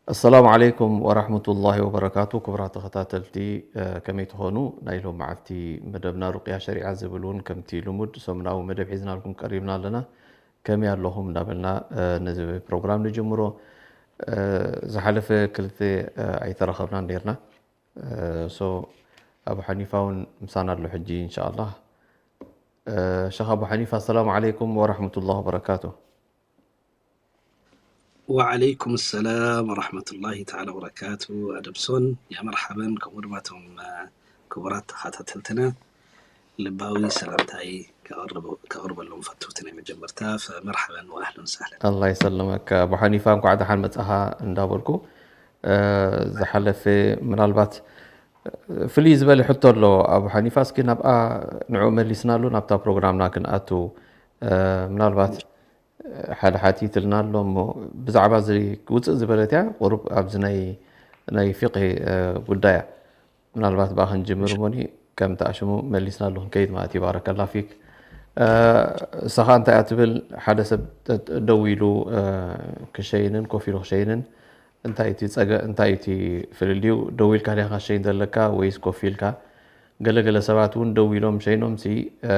ኣሰላሙ ዓለይኩም ወራህመቱላሂ ወበረካቱ። ክቡራት ተኸታተልቲ፣ እ፣ ከመይ ትኾኑ? ናይ ሎም መዓልቲ መደብና ሩቅያ ሸሪዓ ዝብል እውን ከምቲ ልሙድ ሰሙናዊ መደብ ሒዝናልኩም ቀሪብና ኣለና። ከመይ ኣለኹም እንዳበልና፣ እ፣ ነዚ ፕሮግራም ንጅምሮ። እ፣ ዝሓለፈ ክልተ፣ እ፣ ኣይተራኸብናን ነይርና። እ፣ ሶ ኣቡ ሓኒፋ እውን ምሳና ኣሎ ሕጂ ኢንሻኣላህ። እ፣ ሸኽ ኣቡ ሓኒፋ፣ ኣሰላሙ ዓለይኩም ወራህመቱላሂ ወበረካቱ። ወዓለይኩም ሰላም ወራህመቱላሂ ተዓላ ወበረካቱ። ኣደምሶን፣ ያ መርሓበን፣ ከምኡ ድማ እቶም፣ እ፣ ክቡራት ተኸታተልትና ልባዊ ሰላምታይ ከቕርብ-፣ ከቕርበሎም ፈትውቲ ናይ መጀመርታ፣ ፈመርሓበን ወኣህለን ወሳህለን። ኣላህ ይሰልመካ። ኣቡ ሓኒፋ፣ እንኳዕ ደሓን መጻኻ እንዳበልኩ፣ እ፣ ዝሓለፈ ምናልባት ፍልይ ዝበለ ሕቶ ኣሎ ኣቡ ሓኒፋ፣ እስኪ ናብኣ ንዕኡ መሊስናሉ ናብታ ፕሮግራምና ክንኣቱ፣ እ፣ ምናልባት ሓደ ሓቲትልና ኣሎ እሞ፣ ብዛዕባ እዚ ውፅእ ዝበለት እያ፣ ቁሩብ ኣብዚ ናይ፣ ናይ ፊቅሂ፣ እ፣ ጉዳይ እያ። ምናልባት ብኣ ክንጅምር እሞኒ፣ ከምቲ ኣሽሙ መሊስናሉ ክንከይድ ማለት እዩ። ባረከላ ፊክ። እ፣ እሳኻ እንታይ እያ ትብል? ሓደ ሰብ ተ-፣ ደው ኢሉ፣ እ፣ ክሸይንን ኮፍ ኢሉ ክሸይንን እንታይ እቲ ጸገ-፣ እንታይ እቲ ፍልልዩ? ደው ኢልካ ዲኻ ክሸይን ዘለካ ወይስ ኮፍ ኢልካ? ገለ ገለ ሰባት እውን ደው ኢሎም ሸይኖም ሲ፣ እ፣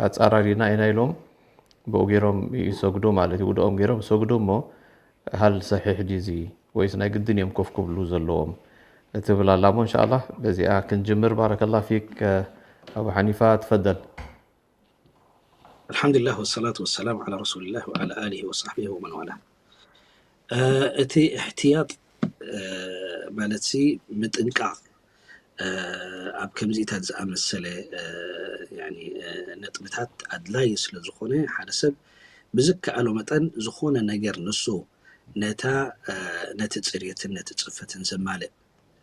ኣጻራሪና ኢና ኢሎም ብኡ ገይሮም ይሰግዱ ማለት እዩ። ውድኦም ገይሮም ይሰግዱ እሞ ሃል ሰሒሕ ድዩ እዚ ወይስ ናይ ግድን እዮም ኮፍ ክብሉ ዘለዎም? እትብል ኣላ እሞ እንሻኣላህ በዚኣ ክንጅምር። ባረከላ ፊክ፣ እ፣ ኣቡ ሓኒፋ ትፈደል። ኣልሓምዱሊላህ ወሰላቱ ወሰላም ዓላ ረሱሊላህ ወዓላ ኣሊሂ ወሰሕቢሂ ወመን ዋላ። እ፣ እቲ እሕትያጥ፣ እ፣ ማለት ሲ ምጥንቃቕ፣ እ፣ ኣብ ከምዚታት ዝኣመሰለ፣ እ፣ ያኒ፣ እ፣ ነጥብታት ኣድላዪ ስለ ዝኾነ ሓደ ሰብ ብዝከኣሎ መጠን ዝኾነ ነገር ንሱ ነታ፣ እ፣ ነቲ ጽርየትን ነቲ ጽፈትን ዘማልእ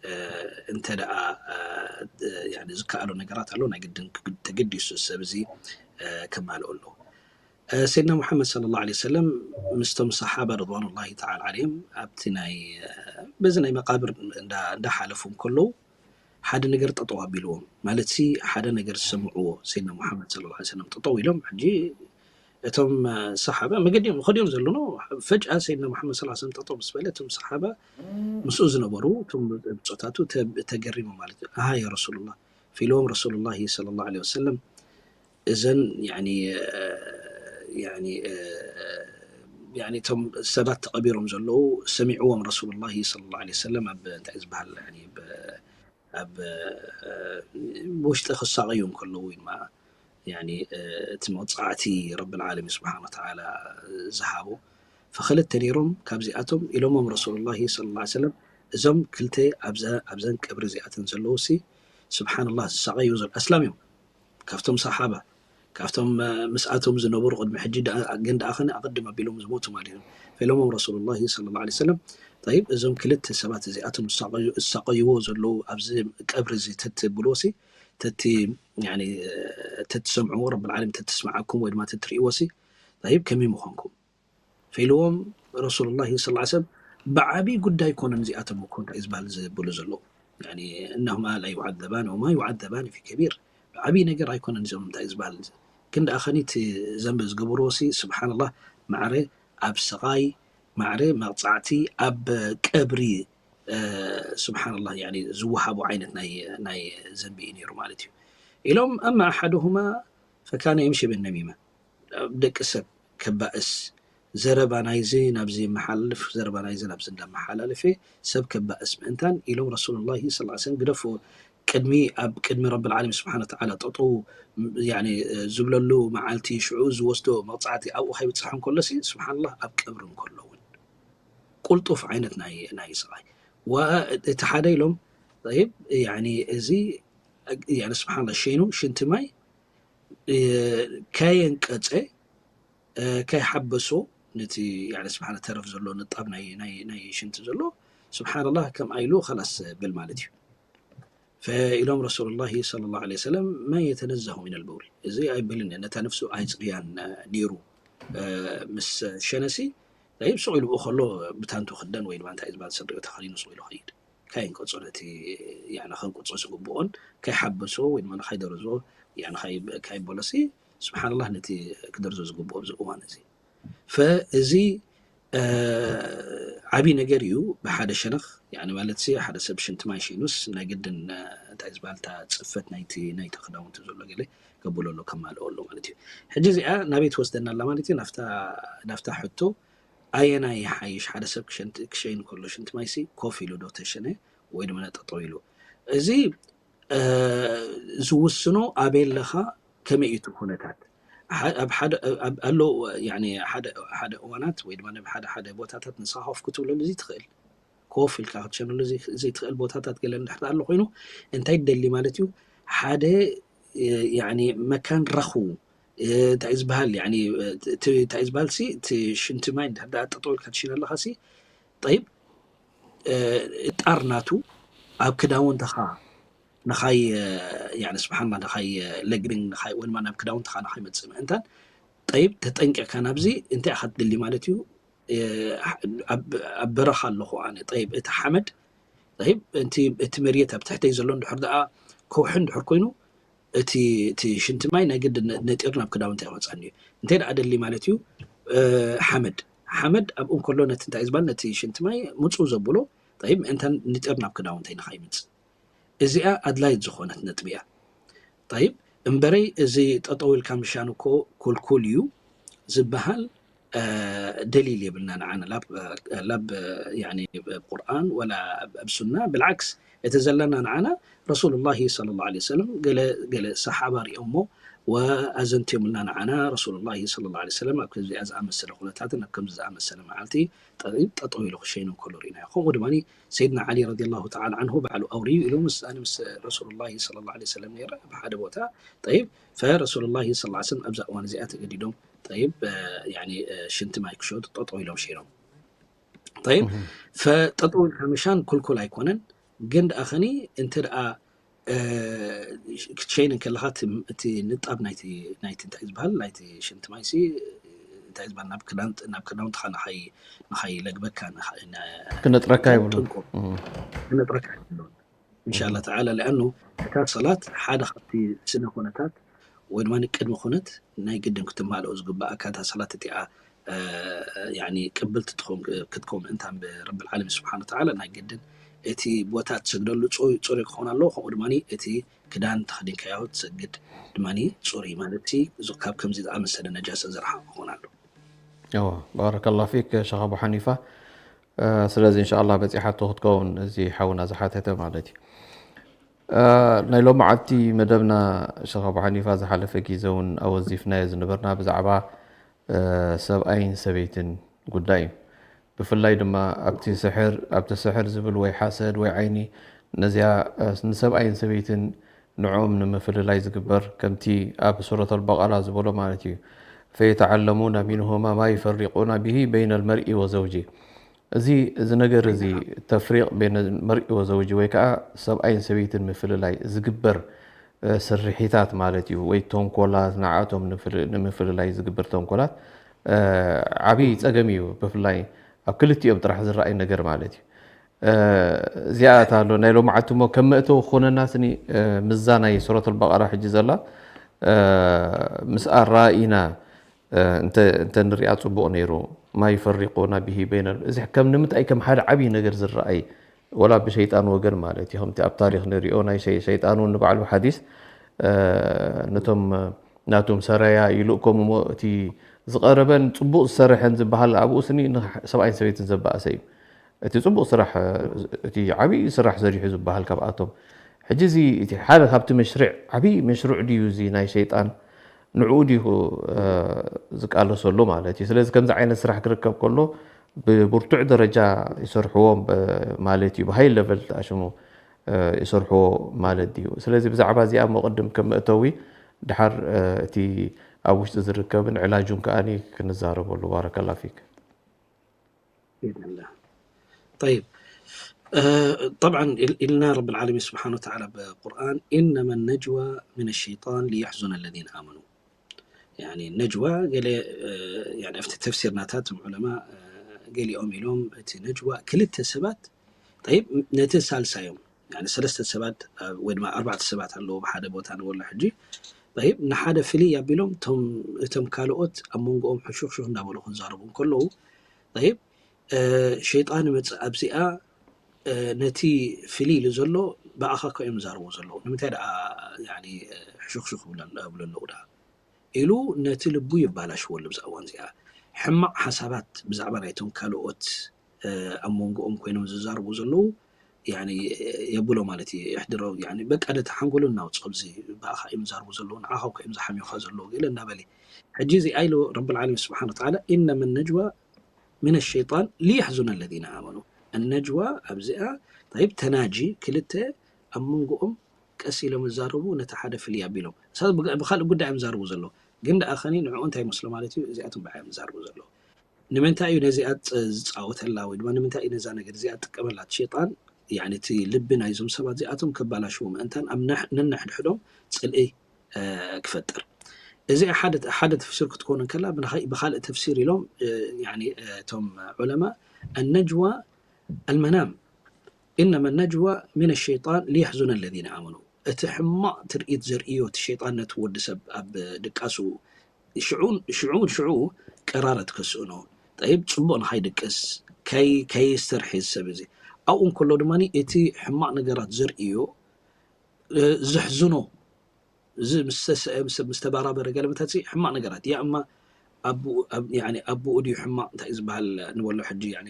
እ፣ እንተ ደኣ፣ እ፣ እ፣ ያኒ ዝከኣሎ ነገራት ኣሎ፣ ናይ ግድን ክግ-፣ ተገዲሱ ሰብ እዚ፣ እ፣ ከማልኦ ኣለዎ። እ፣ ሰይድና ሙሓመድ ሰለላሁ ዐለይሂ ወሰለም ምስቶም ሰሓባ ርድዋኑላሂ ተዓላ ዐለይሂም ኣብቲ ናይ፣ እ፣ በዚ ናይ መቃብር እንዳ-፣ እንዳሓለፉ እንከለዉ ሓደ ነገር ጠጠው ኣቢልዎም። ማለትሲ ሓደ ነገር ዝሰምዕዎ ሰይድና ሙሓመድ ሰለላሁ ዐለይሂ ወሰለም ጠጠው ኢሎም ሕጂ እቶም፣ እ፣ ሰሓባ መገዲኦም ይኸዱ እዮም ዘለዉ። ፈጅኣ ሰይድና ሙሓመድ ሰለላሁ ዐለይሂ ወሰለም ጠጠው ምስ በለ እቶም ሰሓባ ምስኡ ዝነበሩ እቶም ብጾታቱ ተ-፣ ተገሪሞም ማለት እዩ። ኣሃ ያ ረሱሉላህ፣ ፈኢልዎም ረሱሉላሂ ሰለላሁ ዐለይሂ ወሰለም እዘን ያኒ፣ እ፣ ያኒ፣ እ፣ ያኒ እቶም ሰባት ተቐቢሮም ዘለዉ ሰሚዕዎም ረሱሉላሂ ሰለላሁ ዐለይሂ ወሰለም ኣብ እንታይ ዝበሃል ያኒ ብ-፣ ኣብ፣ እ፣ ብውሽጢ ክሳቐዩ እንከለዉ ድማ ያኒ፣ እ፣ እቲ መቕጻዕቲ ረብል ዓለሚን ስብሓነ ወተዓላ ዝሃቦ ፈኸለተ ነይሮም። ካብዚኣቶም ኢሎሞም ረሱሉላሂ ሰለላሁ ዐለይሂ ወሰለም፣ እዞም ክልተ ኣብዛ-፣ ኣብዘን ቀብሪ እዚኣተን ዘለዉ ሲ ስብሓንላህ ዝሳቐዩ ዘሎ ኣስላም እዮም። ካብቶም ሰሓባ፣ ካብቶም፣ እ፣ ምስኣቶም ዝነበሩ ቅድሚ ሕጂ ደኣ፣ ግን ደኣ ኸነ ኣቐድም ኣቢሎም ዝሞቱ ማለት እዮም። ፈኢሎሞም ረሱሉላሂ ሰለላሁ ዐለይሂ ወሰለም፣ ጠይብ፣ እዞም ክልተ ሰባት እዚኣቶም ዝሳቐዩ-፣ ዝሳቐይዎ ዘለዉ ኣብዚ ቀብሪ እዚ ተትብልዎ ሲ፣ ተቲ-፣ ያኒ፣ ተትሰምዕዎ፣ ረብል ዓለሚን ተትስምዓኩም ወይ ድማ ተትርእይዎ ሲ፣ ጠይብ፣ ከመይ ምዃንኩም? ፈኢልዎም ረሱሉላሂ ሰለላሁ ዐለይሂ ወሰለም፣ ብዓብዪ ጉዳይ ኣይኮነን እዚኣቶም እኮ እንታይ እዩ ዝበሃል ዝብሉ ዘለዉ። ያኒ፣ እነሁማ ላ ዩዓዘባን ወማ ዩዓዘባን ፊ ከቢር። ብዓብዪ ነገር ኣይኮነን እዚኦም እንታይ እዩ ዝበሃል። ግን ደኣ ኸኒ እቲ ዘንቢ ዝገበርዎ ሲ፣ ስብሓንላህ፣ ማዕረ ኣብ ስቓይ፣ ማዕረ መቕጻዕቲ፣ ኣብ ቀብሪ፣ እ፣ ስብሓንላህ፣ ያኒ ዝወሃቡ ዓይነት ናይ፣ ናይ ዘንቢ እዩ ነይሩ ማለት እዩ። ኢሎም፣ ኣማ ኣሓዱሁማ ፈካነ የምሺ ብነሚማ። ደቂ ሰብ ከባእስ፣ ዘረባ ናይዚ ናብዚ የመሓላልፍ፣ ዘረባ ናይዚ ናብዚ እንዳመሓላለፈ ሰብ ከባእስ ምእንታን ኢሎም ረሱሉላሂ ሰለላሁ ዐለይሂ ወሰለም ግደፍዎ። ቅድሚ፣ ኣብ ቅድሚ ረብል ዓለሚን ስብሓነ ወተዓላ ጠጠው፣ ያኒ፣ ዝብለሉ መዓልቲ ሽዑ ዝወስዶ መቕጻዕቲ ኣብኡ ከይብጽሕ እንከሎሲ፣ ስብሓንላህ፣ ኣብ ቀብሪ እንከሎ እውን ቁልጡፍ ዓይነት ናይ፣ ናይ ስቓይ። ወ-፣ እቲ ሓደ ኢሎም፣ طيب يعني እዚ يعني سبحان الله ሸይኑ ሽንቲ ማይ ከየንቀፀ ከይሓበሶ ነቲ يعني سبحان ተረፍ ዘሎ ንጣብ ናይ ናይ ናይ ሽንቲ ዘሎ سبحان الله ከም ኣይሉ خلاص ብል ማለት እዩ። فإلهم رسول الله صلى الله عليه وسلم ما يتنزه من البول እዚ ኣይብልን ነታ ነፍሱ ኣይፅርያን ነይሩ ምስ ሸነሲ طيب ስቕ ኢሉ ብኡ ከሎ ብታንቱ ክደን ወይ ድማ እንታይ ዝበሃል ስሪኡ ተኸዲኑ ስቕ ኢሉ ኸይድ ካይንቀጾ ነቲ يعني ከንቅጾ ዝግብኦን ከይሓበሶ ወይ ድማ ከይደረዞ يعني ከይበለሲ سبحان الله ነቲ ክደርዞ ዝግብኦ ኣብዚ እዋን እዚ فእዚ ዓብይ ነገር እዩ ብሓደ ሸነኽ يعني ማለት ሓደ ሰብ ሽንቲ ማይ ሽይኑስ ናይ ግድን እንታይ ዝበሃል እታ ፅፈት ናይቲ ናይቲ ክዳውንቲ ዘሎ ገለ ከብሎ ኣሎ ከማልኦ ኣሎ ማለት እዩ ሕጂ እዚኣ ናበይ ትወስደና ኣላ ማለት እዩ ናፍታ ናፍታ ሕቶ ኣየናይ ይሓይሽ ሓደ ሰብ ክሸይን ከሎ ሽንቲ ማይሲ ኮፍ ኢሉ ዶ ተሸነ ወይ ድማ ጠጠው ኢሉ እዚ ዝውስኖ ኣበይ ኣለኻ ከመይ እዩ እቲ ኩነታት ኣብ ሓደ ኣለዉ ሓደ ሓደ እዋናት ወይ ድማ ናብ ሓደ ሓደ ቦታታት ንስኻ ኮፍ ክትብለሉ እዚ ትኽእል ኮፍ ኢልካ ክትሸነሉ ዘይትኽእል ቦታታት ገለ እንድሕር ኣሎ ኮይኑ እንታይ ትደሊ ማለት እዩ ሓደ መካን ረኽቡ እንታይ ዝበሃል እንታይ ዝበሃል ሲ እቲ ሽንቲ ማይ እንድሕር ጠጠው ኢልካ ትሽነ ኣለኻ ሲ ጠይብ ጣር ናቱ ኣብ ክዳውንትኻ ንኻይ ስብሓንላ ንኻይ ለግሪን ንኻይ ወልማ ናብ ክዳውንትኻ ንኻይ መፅእ ምእንታን ጠይብ ተጠንቂቕካ ናብዚ እንታይ ኢኻ ትድሊ ማለት እዩ ኣብ በረኻ ኣለኹ ኣነ ጠይብ እቲ ሓመድ ጠይብ እቲ መሬት ኣብ ትሕተይ ዘሎ እንድሕር ደኣ ከውሒ እንድሕር ኮይኑ እቲ እቲ ሽንቲ ማይ ናይ ግድ ነጢር ናብ ክዳውንተይ ክወፅኣኒ እዩ እንተ ደኣ ደሊ ማለት እዩ ሓመድ ሓመድ ኣብኡ እንከሎ ነቲ እንታይ ዝበሃል ነቲ ሽንቲ ማይ ምፁ ዘብሎ ጠይብ ምእንታን ንጢር ናብ ክዳውንተይ ንኸይምፅእ እዚኣ ኣድላይት ዝኾነት ነጥቢ እያ ጠይብ እምበረይ እዚ ጠጠው ኢልካ ምሻን እኮ ኩልኩል እዩ ዝበሃል ደሊል የብልና ንዓና ላብ ቁርኣን ወላ ኣብ ሱና ብልዓክስ እቲ ዘለና ንዓና ረሱሉላሂ ሰለላሁ ዐለይሂ ወሰለም ገለ ገለ ሰሓባ ሪኦሞ ወኣዘንትዮምልና ንዓና ረሱሉላሂ ሰለላሁ ዐለይሂ ወሰለም ኣብ ከምዚኣ ዝኣመሰለ ኩነታትን ኣብ ከምዚ ዝኣመሰለ መዓልቲ ጠጠው ኢሉ ክሸይኑ እንከሎ ርኢናዮ ከምኡ ድማ ሰይድና ዓሊ ረዲየላሁ ተዓላ ዓንሁ ባዕሉ ኣውርዩ ኢሉ ምስ ኣነ ምስ ረሱሉላሂ ሰለላሁ ዐለይሂ ወሰለም ነይረ ኣብ ሓደ ቦታ ጠይብ ፈረሱሉላሂ ሰለላሁ ዐለይሂ ወሰለም ኣብዛ እዋን እዚኣ ተገዲዶም ጠይብ ሽንቲ ማይ ክሸጡ ጠጠው ኢሎም ሸይኖም ጠይብ ፈጠጠው ኢልካ ምሻን ኩልኩል ኣይኮነን ግን ደኣ ኸኒ እንተ ደኣ ክትሸይን ከለኻ እቲ ንጣብ ናይቲ ናይቲ እንታይ ዝበሃል ናይቲ ሽንቲ ማይሲ እንታይ ዝበሃል ናብ ክዳን ናብ ክዳውንትኻ ንኻይ ንኻይ ለግበካ ክነጥረካ ይብሉ ክነጥረካ ይብሉ እንሻላ ተዓላ ለኣኑ እታ ሰላት ሓደ ካብቲ ስነ ኩነታት ወይ ድማ ቅድሚ ኩነት ናይ ግድን ክትማልኦ ዝግባኣካ እታ ሰላት እቲኣ ቅብልቲ ክትከውን ምእንታን ብረቢ ዓለሚን ስብሓን ተዓላ ናይ ግድን እቲ ቦታ ትሰግደሉ ፅሩይ ክኸውን ኣለዎ ከምኡ ድማ እቲ ክዳን ተኸዲንካዮ ትሰግድ ድማ ፅሩይ ማለት ካብ ከምዚ ዝኣመሰለ ነጃሰ ዝረሓቕ ክኸውን ኣለዎ ባረከላ ፊክ ሸኽ ኣቡ ሓኒፋ ስለዚ እንሻ ኣላ በፂሓቶ ክትከውን እዚ ሓውና ዝሓተተ ማለት እዩ ናይ ሎመዓልቲ መደብና ሸኽ ኣቡ ሓኒፋ ዝሓለፈ ግዜ እውን ኣወዚፍናዮ ዝነበርና ብዛዕባ ሰብኣይን ሰበይትን ጉዳይ እዩ ብፍላይ ድማ ኣብቲ ስሕር ኣብቲ ስሕር ዝብል ወይ ሓሰድ ወይ ዓይኒ ነዚኣ ንሰብኣይን ሰበይትን ንዕኦም ንምፍልላይ ዝግበር ከምቲ ኣብ ሱረት ኣልበቀራ ዝበሎ ማለት እዩ ፈየተዓለሙና ሚንሁማ ማ ይፈሪቁና ብሂ በይነ ልመርኢ ወዘውጂ እዚ እዚ ነገር እዚ ተፍሪቅ በይነ መርኢ ወዘውጂ ወይ ከዓ ሰብኣይን ሰበይትን ምፍልላይ ዝግበር ስርሒታት ማለት እዩ ወይ ተንኮላት ንዓቶም ንምፍልላይ ዝግበር ተንኮላት ዓብዪ ፀገም እዩ ብፍላይ ኣብ ክልቲኦም ጥራሕ ዝረኣይ ነገር ማለት እዩ እዚኣ እታ ኣሎ ናይ ሎመዓልቲ እሞ ከም መእተዊ ክኾነና ስኒ ምዛ ናይ ሱረት ኣልበቀራ ሕጂ ዘላ ምስኣ ራኢና እንተ ንሪኣ ፅቡቕ ነይሩ ማ ይፈሪቁና ብሂ በይነ እዚ ከም ንምንታይ ከም ሓደ ዓብዪ ነገር ዝረኣይ ወላ ብሸይጣን ወገን ማለት እዩ ከምቲ ኣብ ታሪክ ንሪኦ ናይ ሸይጣን እውን ንባዕሉ ሓዲስ ነቶም ናቶም ሰረያ ይልእኮም እሞ እቲ ዝቐረበን ፅቡቕ ዝሰርሐን ዝበሃል ኣብኡ ስኒ ሰብኣይን ሰበይትን ዘባእሰ እዩ እቲ ፅቡቕ ስራሕ እቲ ዓብዪ ስራሕ ሰሪሑ ዝበሃል ካብኣቶም ሕጂ እዚ እቲ ሓደ ካብቲ መሽርዕ ዓብዪ መሽሩዕ ድዩ እዚ ናይ ሸይጣን ንዕኡ ድዩ ዝቃለሰሉ ማለት እዩ ስለዚ ከምዚ ዓይነት ስራሕ ክርከብ ከሎ ብብርቱዕ ደረጃ ይሰርሕዎ ማለት እዩ ብሃይ ለቨል ተኣሽሙ ይሰርሕዎ ማለት ድዩ? ስለዚ ብዛዕባ እዚኣ እሞ ቅድም ከም መእተዊ ድሓር እቲ ኣብ ውሽጢ ዝርከብን ዕላጁን ከኣ ክንዛረበሉ። ባረከላ ፊክ። طيب، طبعا إلنا رب العالمين سبحانه وتعالى بالقرآن: إنما النجوى من الشيطان ليحزن الذين آمنوا. يعني ነጅዋ ገለ ኣብቲ ተፍሲር ናታቶም ዑለማ ገሊኦም ኢሎም እቲ ነጅዋ ክልተ ሰባት፣ طيب፣ ነቲ ሳልሳዮም ሰለስተ ሰባት ወይ ድማ ኣርባዕተ ሰባት ኣለዉ ብሓደ ቦታ ንበሎ ሕጂ። طيب፣ ንሓደ ፍልይ ኣቢሎም እቶም ካልኦት ኣብ መንጎኦም ሕሹኽሹኽ እንዳበሉ ክዛረቡ እንከለዉ፣ طيب፣ ሸይጣን ይመፅእ ኣብዚኣ፣ ነቲ ፍልይ ኢሉ ዘሎ ብኣኻ እኮ እዮም ዝዛረቡ ዘለዉ፣ ንምንታይ ደኣ ሕሹኽሹኽ ይብሉ ኣለዉ ደኣ ኢሉ ነቲ ልቡ የባላሽወሉ። ብዛ እዋን እዚኣ ሕማቕ ሓሳባት ብዛዕባ ናይቶም ካልኦት ኣብ መንጎኦም ኮይኖም ዝዛረቡ ዘለዉ የብሎ ማለት እዩ። የሕድሮ በቃ ነቲ ሓንጎሉ እናውፅኦ፣ እዚ ብኣኻ እዮም ዝዛረቡ ዘለዉ፣ ንዓኻ እኮ እዮም ዝሓምዩኻ ዘለዉ ገለ እናበለ። ሕጂ እዚኣ ኢሉ ረብል ዓለሚን ስብሓነ ወተዓላ: إنما النجوى من الشيطان ليحزن الذين آمنوا። النجوى ኣብዚኣ፣ طيب፣ ተናጂ ክልተ ኣብ መንጎኦም ቀስ ኢሎም ይዛረቡ፣ ነቲ ሓደ ፍልይ ኣቢሎም። እሳት ብካልእ ጉዳይ እዮም ዝዛረቡ ዘለዉ፣ ግን ደኣ ኸኒ ንዕኡ እንታይ ይመስሎ ማለት እዩ? እዚኣቶም ብዓይ እዮም ዝዛረቡ ዘለዉ። ንምንታይ እዩ ነዚኣ ዝፃወተላ ወይ ድማ ንምንታይ እዩ ነዛ ነገር እዚኣ ትጥቀመላ? ሸይጣን እቲ ልቢ ናይዞም ሰባት እዚኣቶም ከባላሽዎ ምእንታን ኣብ ነንሕድሕዶም ፅልኢ ክፈጥር። እዚ ሓደ ተፍሲር ክትኮን እንከላ፣ ብኻልእ ተፍሲር ኢሎም እቶም ዑለማ: النجوى المنام، إنما النجوى من الشيطان ليحزن الذين آمنوا። እቲ ሕማቕ ትርኢት ዘርእዮ እቲ ሸይጣን ነቲ ወዲ ሰብ ኣብ ድቃሱ ሽዑን ሽዑ ቀራረት ከስእኖ፣ ጠይብ፣ ፅቡቕ ንኸይድቅስ፣ ከይስተርሒ እዚ ሰብ እዚ። ኣብኡ እንከሎ ድማ እቲ ሕማቕ ነገራት ዘርእዮ ዘሕዝኖ፣ እዚ ምስ ተሰ-፣ ምስ፣ ምስ ተባራበረ ገለ መታን ሕማቕ ነገራት፣ ያ እማ ኣቦኡ፣ ኣብ-፣ ያኒ ኣቦኡ ድዩ ሕማቕ፣ እንታይ እዩ ዝበሃል ንበሎ ሕጂ፣ ያኒ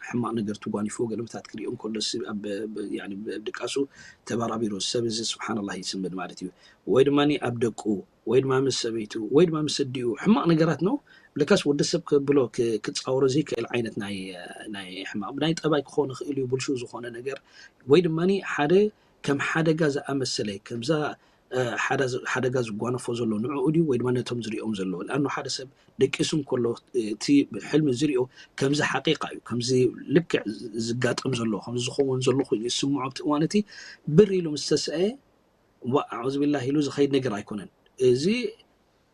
ሕማቕ ነገር ትጓኒፍዎ ገለ መታት ክሪኦ እንከሎ፣ ሲ-፣ ኣብ፣ ብ-፣ ያኒ ብ-፣ ድቃሱ ተባራቢሩ ሰብ እዚ ስብሓንላህ ይስምድ ማለት እዩ። ወይ ድማ ኣብ ደቁ፣ ወይ ድማ ምስ ሰበይቱ፣ ወይ ድማ ምስ ኣዲኡ ሕማቕ ነገራት ነው። ለካስ ወዲ ሰብ ከብሎ ክ-፣ ክጻወሮ ዘይክእል ዓይነት ናይ፣ ናይ ሕማቕ፣ ብናይ ጠባይ ክኾን ይኽእል እዩ፣ ብልሹ ዝኾነ ነገር፣ ወይ ድማ ሓደ ከም ሓደጋ ዝኣመሰለ፣ ከምዛ፣ እ፣ ሓዳ-፣ ሓደጋ ዝጓነፎ ዘሎ ንዕኡ ድዩ ወይ ድማ ነቶም ዝሪኦም ዘለዉ? ለኣኑ ሓደ ሰብ ደቂሱ እንከሎ፣ እ፣ እቲ ሕልሚ ዝሪኦ ከምዚ ሓቂቃ እዩ፣ ከምዚ ልክዕ ዝጋጠም ዘሎ፣ ከምዚ ዝኸውን ዘሎ ኮይኑ ይስምዖ። ኣብቲ እዋን እቲ ብር ኢሉ ምስ ተስኣየ፣ ዋ፣ ኣዑዙ ቢላህ ኢሉ ዝኸይድ ነገር ኣይኮነን። እዚ፣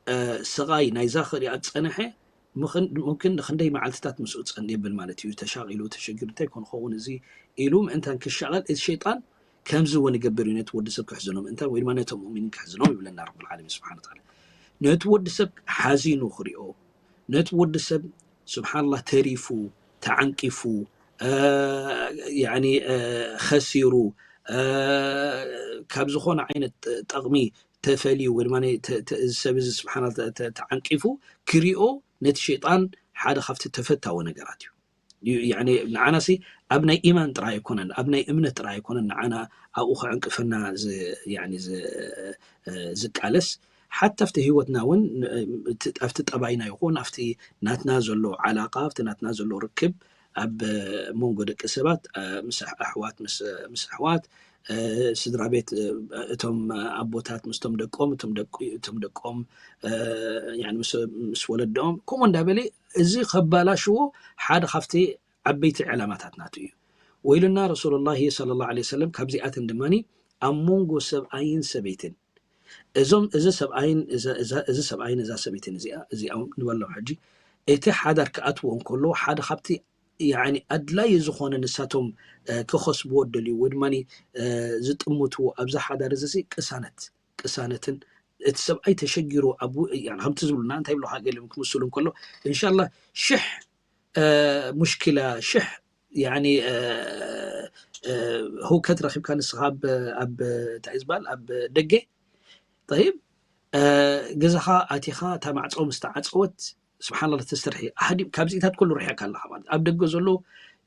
እ፣ ስቓይ ናይዛ ክሪኣ ዝጸንሐ ምኽን-፣ ሙምኪን ንኽንደይ መዓልትታት ምስኡ ጸን-፣ የብል ማለት እዩ። ተሻቒሉ፣ ተሸጊሩ፣ እንታይ ኮን ኸውን እዚ ኢሉ ምእንታን ክሻቐል፣ እዚ ሸይጣን ከምዚ እውን ይገብር እዩ፣ ነቲ ወዲ ሰብ ክሕዝኖ ምእንታን ወይ ድማ ነቶም ሙእሚኒን ክሕዝኖም ይብለና ረብል ዓለሚን ስብሓነ ወተዓላ። ነቲ ወዲ ሰብ ሓዚኑ ክሪኦ፣ ነቲ ወዲ ሰብ ስብሓንላህ ተሪፉ፣ ተዓንቂፉ፣ እ፣ ያኒ፣ እ፣ ኸሲሩ፣ እ፣ ካብ ዝኾነ ዓይነት ጠቕሚ ተፈልዩ ወይ ድማ ተ-፣ ተ-፣ እዚ ሰብ እዚ ስብሓን ተ-፣ ተ-፣ ተዓንቂፉ ክሪኦ ነቲ ሸይጣን ሓደ ካብቲ ተፈታዊ ነገራት እዩ። ዩ-፣ ያኒ ንዓናሲ ኣብ ናይ ኢማን ጥራይ ኣይኮነን፣ ኣብ ናይ እምነት ጥራይ ኣይኮነን ንዓና ኣብኡ ከዕንቅፈና ዝ-፣ ያኒ ዝ-፣ እ፣ ዝቃለስ። ሓታ ኣብቲ ህይወትና እውን ን-፣ እቲ፣ ኣብቲ ጠባይና ይኹን ኣብቲ ናትና ዘሎ ዓላቃ፣ ኣብቲ ናትና ዘሎ ርክብ ኣብ መንጎ ደቂ ሰባት፣ እ፣ ምስ ኣሕ-፣ ኣሕዋት ምስ፣ ምስ ኣሕዋት፣ እ፣ ስድራ ቤት፣ እ፣ እቶም ኣቦታት ምስቶም ደቆም፣ እቶም ደቂ-፣ እቶም ደቆም፣ እ፣ ያኒ ምስ፣ ምስ ወለዶም፣ ከምኡ እንዳበለ እዚ ከባላሽዎ ሓደ ካብቲ ዓበይቲ ዕላማታት ናቱ እዩ። ወኢሉና ረሱሉላሂ ሰለላሁ ዐለይሂ ወሰለም ካብዚኣተን ድማኒ ኣብ መንጎ ሰብኣይን ሰበይትን፣ እዞም፣ እዚ ሰብኣይን እዛ፣ እዛ፣ እዚ ሰብኣይን እዛ ሰበይትን እዚኣ፣ እዚኦም ንበሎም ሕጂ፣ እቲ ሓዳር ክኣትዎ እንከሎ ሓደ ካብቲ ያኒ ኣድላዪ ዝኾነ ንሳቶም፣ እ፣ ክኸስብዎ ደልዩ ወይ ድማኒ፣ እ፣ ዝጥምትዎ ኣብዛ ሓዳር እዚ ቅሳነት፣ ቅሳነትን እቲ ሰብኣይ ተሸጊሩ ኣብ፣ ያኒ ከምቲ ዝብሉና እንታይ ይብሉኻ ገሊኦም ክምስሉ እንከሎ፣ እንሻላ ሽሕ፣ እ፣ ሙሽኪላ፣ ሽሕ ያኒ፣ እ፣ እ፣ ህውከት ረኺብካ ንስኻ ኣብ፣ ኣብ እንታይ እዩ ዝበሃል ኣብ ደገ፣ ጠይብ፣ እ፣ ገዛኻ ኣቲኻ እታ ማዕጾ ምስ ተዓጸወት፣ ስብሓንላህ፣ ተስተርሒ። ኣህዲ-፣ ካብዚታት ኩሉ ርሒቕካ ኣለኻ ማለት። ኣብ ደገ ዘሎ፣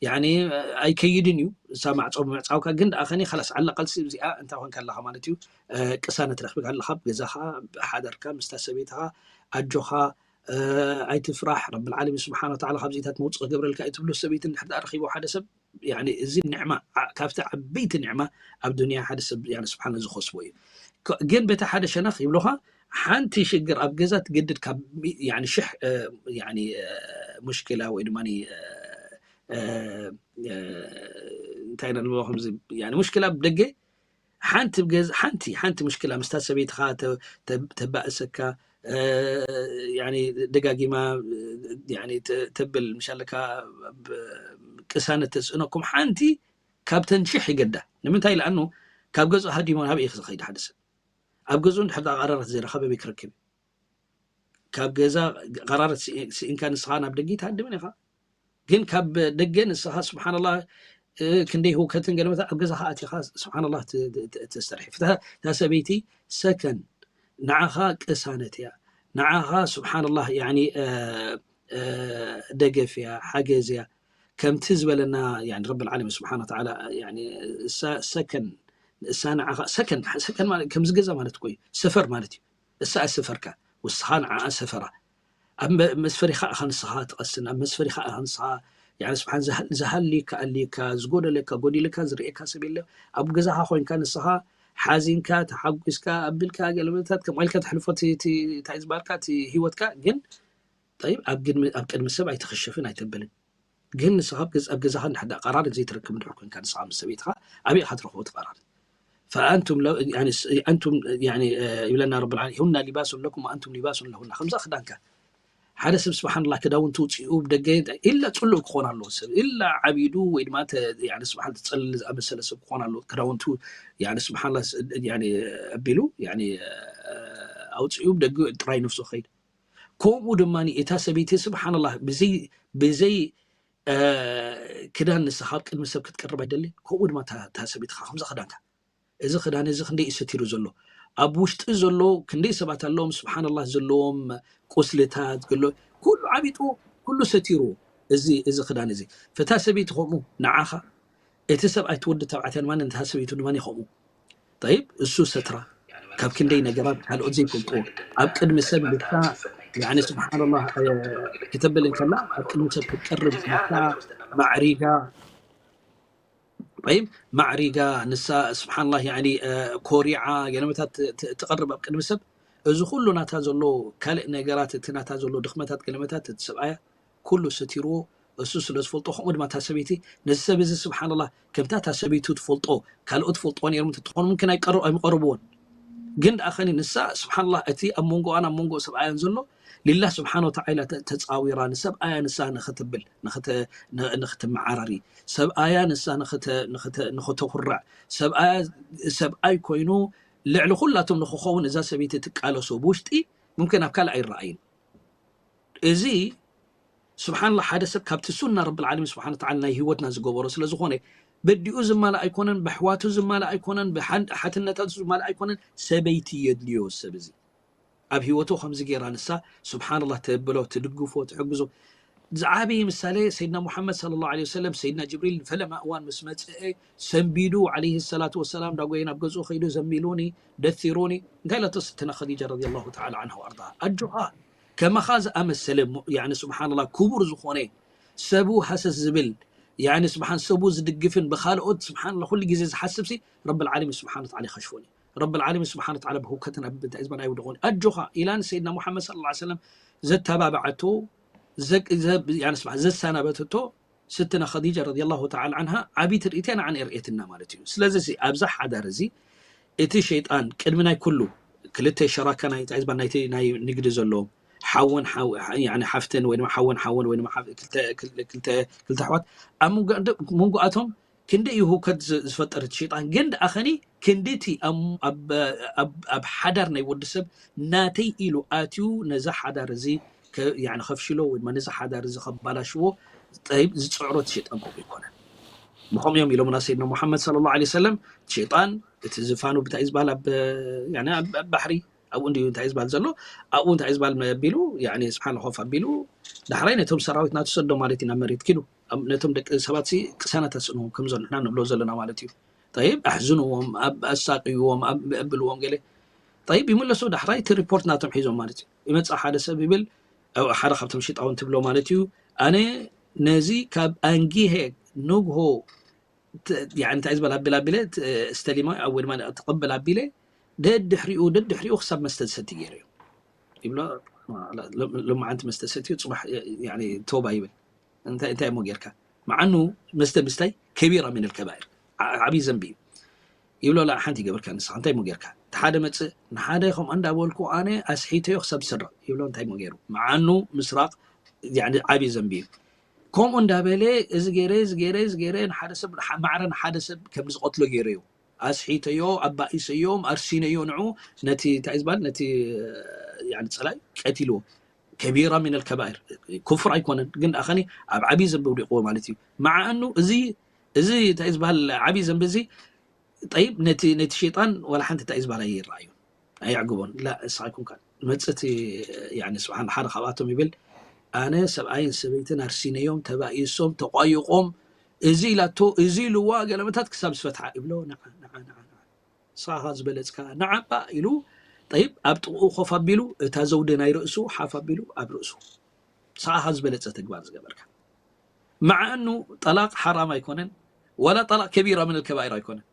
ያኒ፣ ኣይከይድን እዩ፣ እሳ ማዕጾ ብምዕጻውካ፣ ግን ደኣ ኸኒ፣ ኸላስ፣ ዓላ ቃልሲ እዚኣ እንታይ ኮንካ ኣለኻ ማለት እዩ፣ እ፣ ቅሳነት ረኺብካ ኣለኻ፣ ኣብ ገዛኻ፣ ሓደርካ፣ ምስታ ሰበይትኻ፣ ኣጆኻ፣ እ፣ ኣይትፍራሕ፣ ረብል ዓለሚን ስብሓን ወተዓላ ካብዚታት መውጽእ ክገብረልካ እዩ ትብሎ። ሰበይቲ እንድሕር ደኣ ረኺቡ ሓደ ሰብ፣ ያኒ እዚ ኒዕማ ዓ- ካብቲ ዓበይቲ ኒዕማ ኣብ ዱንያ ሓደ ሰብ ያኒ ስብሓን ዝኸስቦ እዩ። ከ- ግን በቲ ሓደ ሸነኽ ይብሉኻ ሓንቲ ሽግር ኣብ ገዛ ትግድድ ካብ ሚ- ያኒ ሽሕ እ፣ ያኒ እ፣ ሙሽኪላ ወይ ድማ እ፣ እ፣ እ፣ እንታይ ኢና ንብሎ ከምዚ ያኒ ሙሽኪላ ብደገ ሓንቲ ገዛ ሓንቲ ሓንቲ ሙሽኪላ ምስታ ሰበይትኻ ተ- ተ- ተባእሰካ እ፣ ያኒ ደጋጊማ እ፣ ያኒ ተ- ተብል ምሻለካ ብ- ቅሳነት ተስእነኩም ሓንቲ ካብ ተንሽሕ ይገዳ ንምንታይ ለኣኑ ካብ ገዝኡ ሃዲሞ ናብ ኢኽ ዝኸይድ ሓደ ሰብ ኣብ ገዝኡ እንድሕር ዳኣ ቀረረት ዘይረኸበ በይ ክረክብ እዩ። ካብ ገዛ ቀራረት ስኢ- ስኢንካ ንስኻ ናብ ደጊ ትሃድምን ኢኻ ግን ካብ ደገ ንስኻ ስብሓንላ ክንደይ ህውከትን ገለመታ ኣብ ገዛኻ ኣቲኻ ስብሓንላ ተስተርሒ እታ ሰበይቲ ሰከን ንዓኻ ቅሳነት እያ ንዓኻ ስብሓንላ ደገፍ እያ ሓገዝ እያ ከምቲ ዝበለና ረቢ ዓለሚን ስብሓን ወተዓላ ሰከን እሳ ንዓኻ ሰከን ሰከን ማለት ከምዚ ገዛ ማለት እኮ እዩ ሰፈር ማለት እዩ እሳ ኣሰፈርካ ውስኻ ንዓኣ ሰፈራ ኣብ መ- መስፈሪኻ ኢኻ ንስኻ ትቐስን ኣብ መስፈሪኻ ኢኻ ንስኻ ያኒ ስብሓን ዝሃ- ዝሃልየካ ኣልየካ ዝጎደለካ ጎዲልካ ዝርእየካ ሰብ የለ ኣብ ገዛኻ ኮይንካ ንስኻ ሓዚንካ ተሓጒስካ ኣቢልካ ገለመታት ከምኡ ኢልካ ተሕልፎ እቲ- እቲ- እንታይ ዝበልካ እቲ ህይወትካ ግን ጠይብ ኣብ ግድሚ- ኣብ ቅድሚ ሰብ ኣይትኽሸፍን ኣይተብልን ግን ንስኻ ኣብ ገዝ- ኣብ ገዛኻ እንድሕር ደኣ ቀራር ዘይትረክብ እንድሕር ኮንካ ንስኻ ምስ ሰበይትኻ ኣበይ ኢኻ ትረኽቦ እቲ ቀራር ፈኣንቱም ለ- ያኒ ስ- ኣንቱም ያኒ እ፣ ይብለና ረብ ዓለሚን ሁና ሊባሱን ለኩም ወኣንቱም ሊባሱን ለሁና ከምዛ ክዳንካ ሓደ ሰብ ስብሓንላ ክዳውንቲ ውፅኡ ብደገ ኢላ ፅሉእ ክኾን ኣለዎ ሰብ ኢላ ዓቢዱ ወይ ድማ ተ- ያኒ ስብሓን ትፀልል ዝኣመሰለ ሰብ ክኾን ኣለዎ ክዳውንቱ ያኒ ስብሓንላ ስ- ያኒ ኣቢሉ ያኒ እ፣ ኣውፅኡ ብደገ ጥራይ ነፍሱ ከይድ ከምኡ ድማ እታ ሰበይቲ ስብሓንላ ብዘይ ብዘይ እ፣ ክዳን ንስኻ ኣብ ቅድሚ ሰብ ክትቀርብ ኣይደልን ከምኡ ድማ እታ እታ ሰበይትኻ ከምዚ ክዳንካ እዚ ክዳን እዚ ክንደይ እዩ ሰቲሩ ዘሎ ኣብ ውሽጢ ዘሎ ክንደይ ሰባት ኣለዎም ስብሓንላ ዘለዎም ቁስልታት ገሎ ኩሉ ዓቢጡ ኩሉ ሰቲሩ እዚ እዚ ክዳን እዚ ፈታ ሰበይቲ ከምኡ ንዓኻ እቲ ሰብኣይ ትወዲ ተባዕትያ ድማ ነታ ሰበይቱ ድማ ከምኡ ጠይብ እሱ ሰትራ ካብ ክንደይ ነገራት ካልኦት ዘይፈልጥዎ ኣብ ቅድሚ ሰብ ልካ ያኒ ስብሓንላ እ፣ ክተብል እንከላ ኣብ ቅድሚ ሰብ ክትቀርብ ልካ ማዕሪጋ ጠይብ ማዕሪጋ ንሳ ስብሓንላ ያኒ እ፣ ኮሪዓ ገለመታት ት- ት- ትቐርብ ኣብ ቅድሚ ሰብ እዚ ኩሉ ናታ ዘሎ ካልእ ነገራት እቲ ናታ ዘሎ ድኽመታት ገለመታት እቲ ሰብኣያ ኩሉ ሰቲርዎ እሱ ስለ ዝፈልጦ ከምኡ ድማ እታ ሰበይቲ ነዚ ሰብ እዚ ስብሓንላ ከምታ እታ ሰበይቱ ትፈልጦ ካልኦት ትፈልጥዎ ነይሮም እንተትኾኑ ምምክን ኣይቀር- ኣይምቐርብዎን ግን ደኣ ኸኒ ንሳ ስብሓንላ እቲ ኣብ መንጎኣን ኣብ መንጎ ሰብኣያን ዘሎ ሊላ ስብሓን ወተዓላ ተ- ተፃዊራ ንሰብኣያ ንሳ ንኽትብል ንኽት- ን- ንኽትመዓራሪ ሰብኣያ ንሳ ንኽተ- ንኽተ- ንኽተኹርዕ ሰብኣያ ሰብኣይ ኮይኑ ልዕሊ ኩላቶም ንኽኸውን እዛ ሰበይቲ ትቃለሶ ብውሽጢ ምምክን ኣብ ካልእ ኣይረኣይን እዚ ስብሓንላ ሓደ ሰብ ካብቲ ሱና ረብል ዓለሚን ስብሓን ወተዓላ ናይ ህይወትና ዝገበሮ ስለ ዝኾነ በዲኡ ዝማልእ ኣይኮነን ብሕዋቱ ዝማልእ ኣይኮነን ብሓትነታቱ ዝማልእ ኣይኮነን ሰበይቲ የድልዮ ሰብ እዚ ኣብ ህይወቱ ከምዚ ገይራ ንሳ ስብሓንላ ተብሎ ትድግፎ ትሕግዞ ዝዓበየ ምሳሌ ሰይድና ሙሓመድ صلى الله عليه وسلم ሰይድና ጅብሪል ፈለማ እዋን ምስ መፅአ ሰንቢዱ عليه الصلاة والسلام ዳጎየ ናብ ገዝኡ ከይዱ ዘሚሉኒ ደሲሩኒ እንታይ ኢላቶ ስትነ ኸዲጃ رضي الله تعالى عنها وأرضاها ኣጆኻ ከማኻ ዝኣመሰለ ያኒ ስብሓንላ ክቡር ዝኾነ ሰቡ ሃሰስ ዝብል ያኒ ስብሓን ሰቡ ዝድግፍን ብኻልኦት ስብሓንላ ኩሉ ግዜ ዝሓስብ ሲ ረብል ዓለሚን ስብሓን ወተዓላ ይኸሽፎን እዩ ረብል ዓለሚን ስብሓን ወተዓላ ብህውከትን ኣብ እንታይ ዝበና ይውድቖን ኣጆኻ ኢላን ሰይድና ሙሓመድ صلى الله عليه وسلم ዘተባብዓቶ ዘ- ዘ- ያኒ ስብሓን ዘሰናበተቶ ስትነ ኸዲጃ ረዲየላሁ ተዓላ ዓንሃ ዓብይቲ ርእይቶ እያ ንዓና የርእየትና ማለት እዩ። ስለዚ እዚ ኣብዛ ሓዳር እዚ እቲ ሸይጣን ቅድሚ ናይ ኩሉ ክልተ ሸራካ ናይ እንታይ ዝበሃል ናይቲ ናይ ንግዲ ዘለዎም ሓውን ሓው- ያኒ ሓፍትን ወይ ድማ ሓውን ሓውን ወይ ድማ ሓፍ- ክልተ ክልተ ክልተ ክልተ ኣሕዋት ኣብ መንጎ መንጎኣቶም ክንደይ እዩ ህውከት ዝ- ዝፈጥር እቲ ሸይጣን ግን ደኣ ኸኒ ክንዲ እቲ ኣብ- ኣብ- ኣብ- ኣብ ሓዳር ናይ ወዲ ሰብ ናተይ ኢሉ ኣትዩ ነዛ ሓዳር እዚ ከ- ያኒ ከፍሽሎ ወይ ድማ ነዚ ሓዳር እዚ ከባላሽዎ ጠይብ ዝፅዕሮ እቲ ሸይጣን ከምኡ ይኮነን ብኸምኡ እዮም ኢሎምና ሰይድና ሙሓመድ صلى الله عليه وسلم ሸይጣን እቲ ዝፋኑ ብታይ ዝበሃል ኣብ ያኒ ኣብ ኣብ ባሕሪ ኣብኡ እንዲዩ እንታይ ዝበሃል ዘሎ ኣብኡ እንታይ ዝበሃል ኣቢሉ ያኒ ስብሓን ኮፍ ኣቢሉ ዳሕራይ ነቶም ሰራዊት ናቱ ሰዶ ማለት እዩ ናብ መሬት ኪዱ ኣብ- ነቶም ደቂ ሰባት ሲ ቅሳነት ኣስእንዎም ከምዞ ንሕና ንብሎ ዘለና ማለት እዩ ጠይብ ኣሕዝንዎም ኣብ ኣሳቅይዎም ኣብ- ኣብልዎም ገለ ጠይብ ይምለሱ ዳሕራይ እቲ ሪፖርት ናቶም ሒዞም ማለት እዩ ይመፅእ ሓደ ሰብ ይብል ኣብ ሓደ ካብቶም ሽጣውን ትብሎ ማለት እዩ ኣነ ነዚ ካብ ኣንጊሄ ንግሆ ት- ያኒ እንታይ ዝበል ኣቢል ኣቢለ ት- ስተሊማ ወይ ድማ ትቕብል ኣቢለ ደድሕሪኡ ደድሕሪኡ ክሳብ መስተ ዝሰቲ ገይረዮ ይብሎ። ሎማዓንቲ መስተ ሰትዩ ፅባሕ ያኒ ተውባ ይብል። እንታይ እንታይ እሞ ጌርካ? መዓኑ መስተ ምስታይ ከቢራ ሚነል ከባኢር፣ ዓ- ዓብዪ ዘንቢ እዩ። ይብሎ ላ ሓንቲ ይገብርካ ንስኻ እንታይ እሞ ጌርካ? እቲ ሓደ መፅእ ንሓደ ከምኡ እንዳበልኩ ኣነ ኣስሒተዮ ክሳብ ዝስረቕ ይብሎ። እንታይ እሞ ገይሩ? መዓኑ ምስራቕ ያኒ ዓብዪ ዘንቢ እዩ። ከምኡ እንዳበለ እዚ ገይረ እዚ ገይረ እዚ ገይረ ንሓደ ሰብ ንሓ- ማዕረ ንሓደ ሰብ ከም ዝቐትሎ ገይረዮ ኣስሒተዮ ኣባኢሰዮም ኣርሲነዮ ንዑ ነቲ እንታይ ዝበሃል ነቲ ያኒ ፀላኢ ቀቲልዎ። ከቢራ ሚነል ከባኢር ክፉር ኣይኮነን ግን ኣኸኒ ኣብ ዓብዪ ዘንቢ ውዲቕዎ ማለት እዩ። መዓኑ እዚ እዚ እንታይ ዝበሃል ዓብዪ ዘንቢ እዚ ጠይብ ነቲ ነቲ ሸይጣን ዋላ ሓንቲ እንታይ ዝበሃል ኣይረኣዩ ኣየዕግቦን። ላ እስኻ ኣይኮንካን መፅእ እቲ ያኒ ስብሓን ሓደ ካብኣቶም ይብል ኣነ ሰብኣይን ሰበይትን ኣርሲነዮም ተባኢሶም ተቋይቆም እዚ ኢላቶ እዚ ኢልዋ ገለመታት ክሳብ ዝፈትሓ ይብሎ። ንዓ ንዓ ንዓ ንዓ ንስኻ ዝበለፅካ ንዓባ ኢሉ ጠይብ ኣብ ጥቕኡ ኮፍ ኣቢሉ እታ ዘውዲ ናይ ርእሱ ሓፍ ኣቢሉ ኣብ ርእሱ ንስኻ ዝበለፀ ተግባር ዝገበርካ። መዓ እኑ ጠላቅ ሓራም ኣይኮነን፣ ወላ ጠላቅ ከቢራ ምን ከባኢር ኣይኮነን።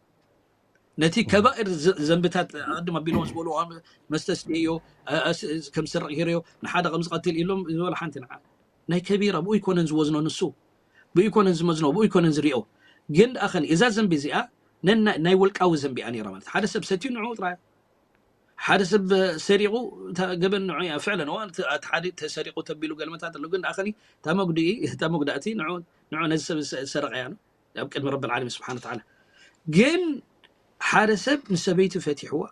ነቲ ከባኢር ዘንብታት ኣቅድም ኣቢሎም ዝበልዎ መስተ ስዮ ከም ዝሰርቅ ገይረዮ ንሓደ ከም ዝቀትል ኢሎም ዝበሉ ሓንቲ ንዓ ናይ ከቢራ ብኡ ይኮነን ዝወዝኖ ንሱ ብኡ ይኮነን ዝመዝኖ ብኡ ይኮነን ዝሪኦ። ግን ደኣ ከኒ እዛ ዘንቢ እዚኣ ናይ ውልቃዊ ዘንቢ እያ ነይራ ማለት ሓደ ሰብ ሰትዩ ንዑ ጥራይ ሓደ ሰብ ሰሪቑ ገበን ንዑ እያ ፍዕለን እዋ እቲ ሓደ ተሰሪቑ ተቢሉ ገልመታት ኣሎ ግን ደኣ ከኒ እታ መጉድኢ እታ መጉዳእቲ ንዑ ነዚ ሰብ ዝሰረቀ እያ ኣብ ቅድሚ ረቢ ዓለሚን ስብሓን ተዓላ። ግን ሓደ ሰብ ንሰበይቲ ፈቲሕዋ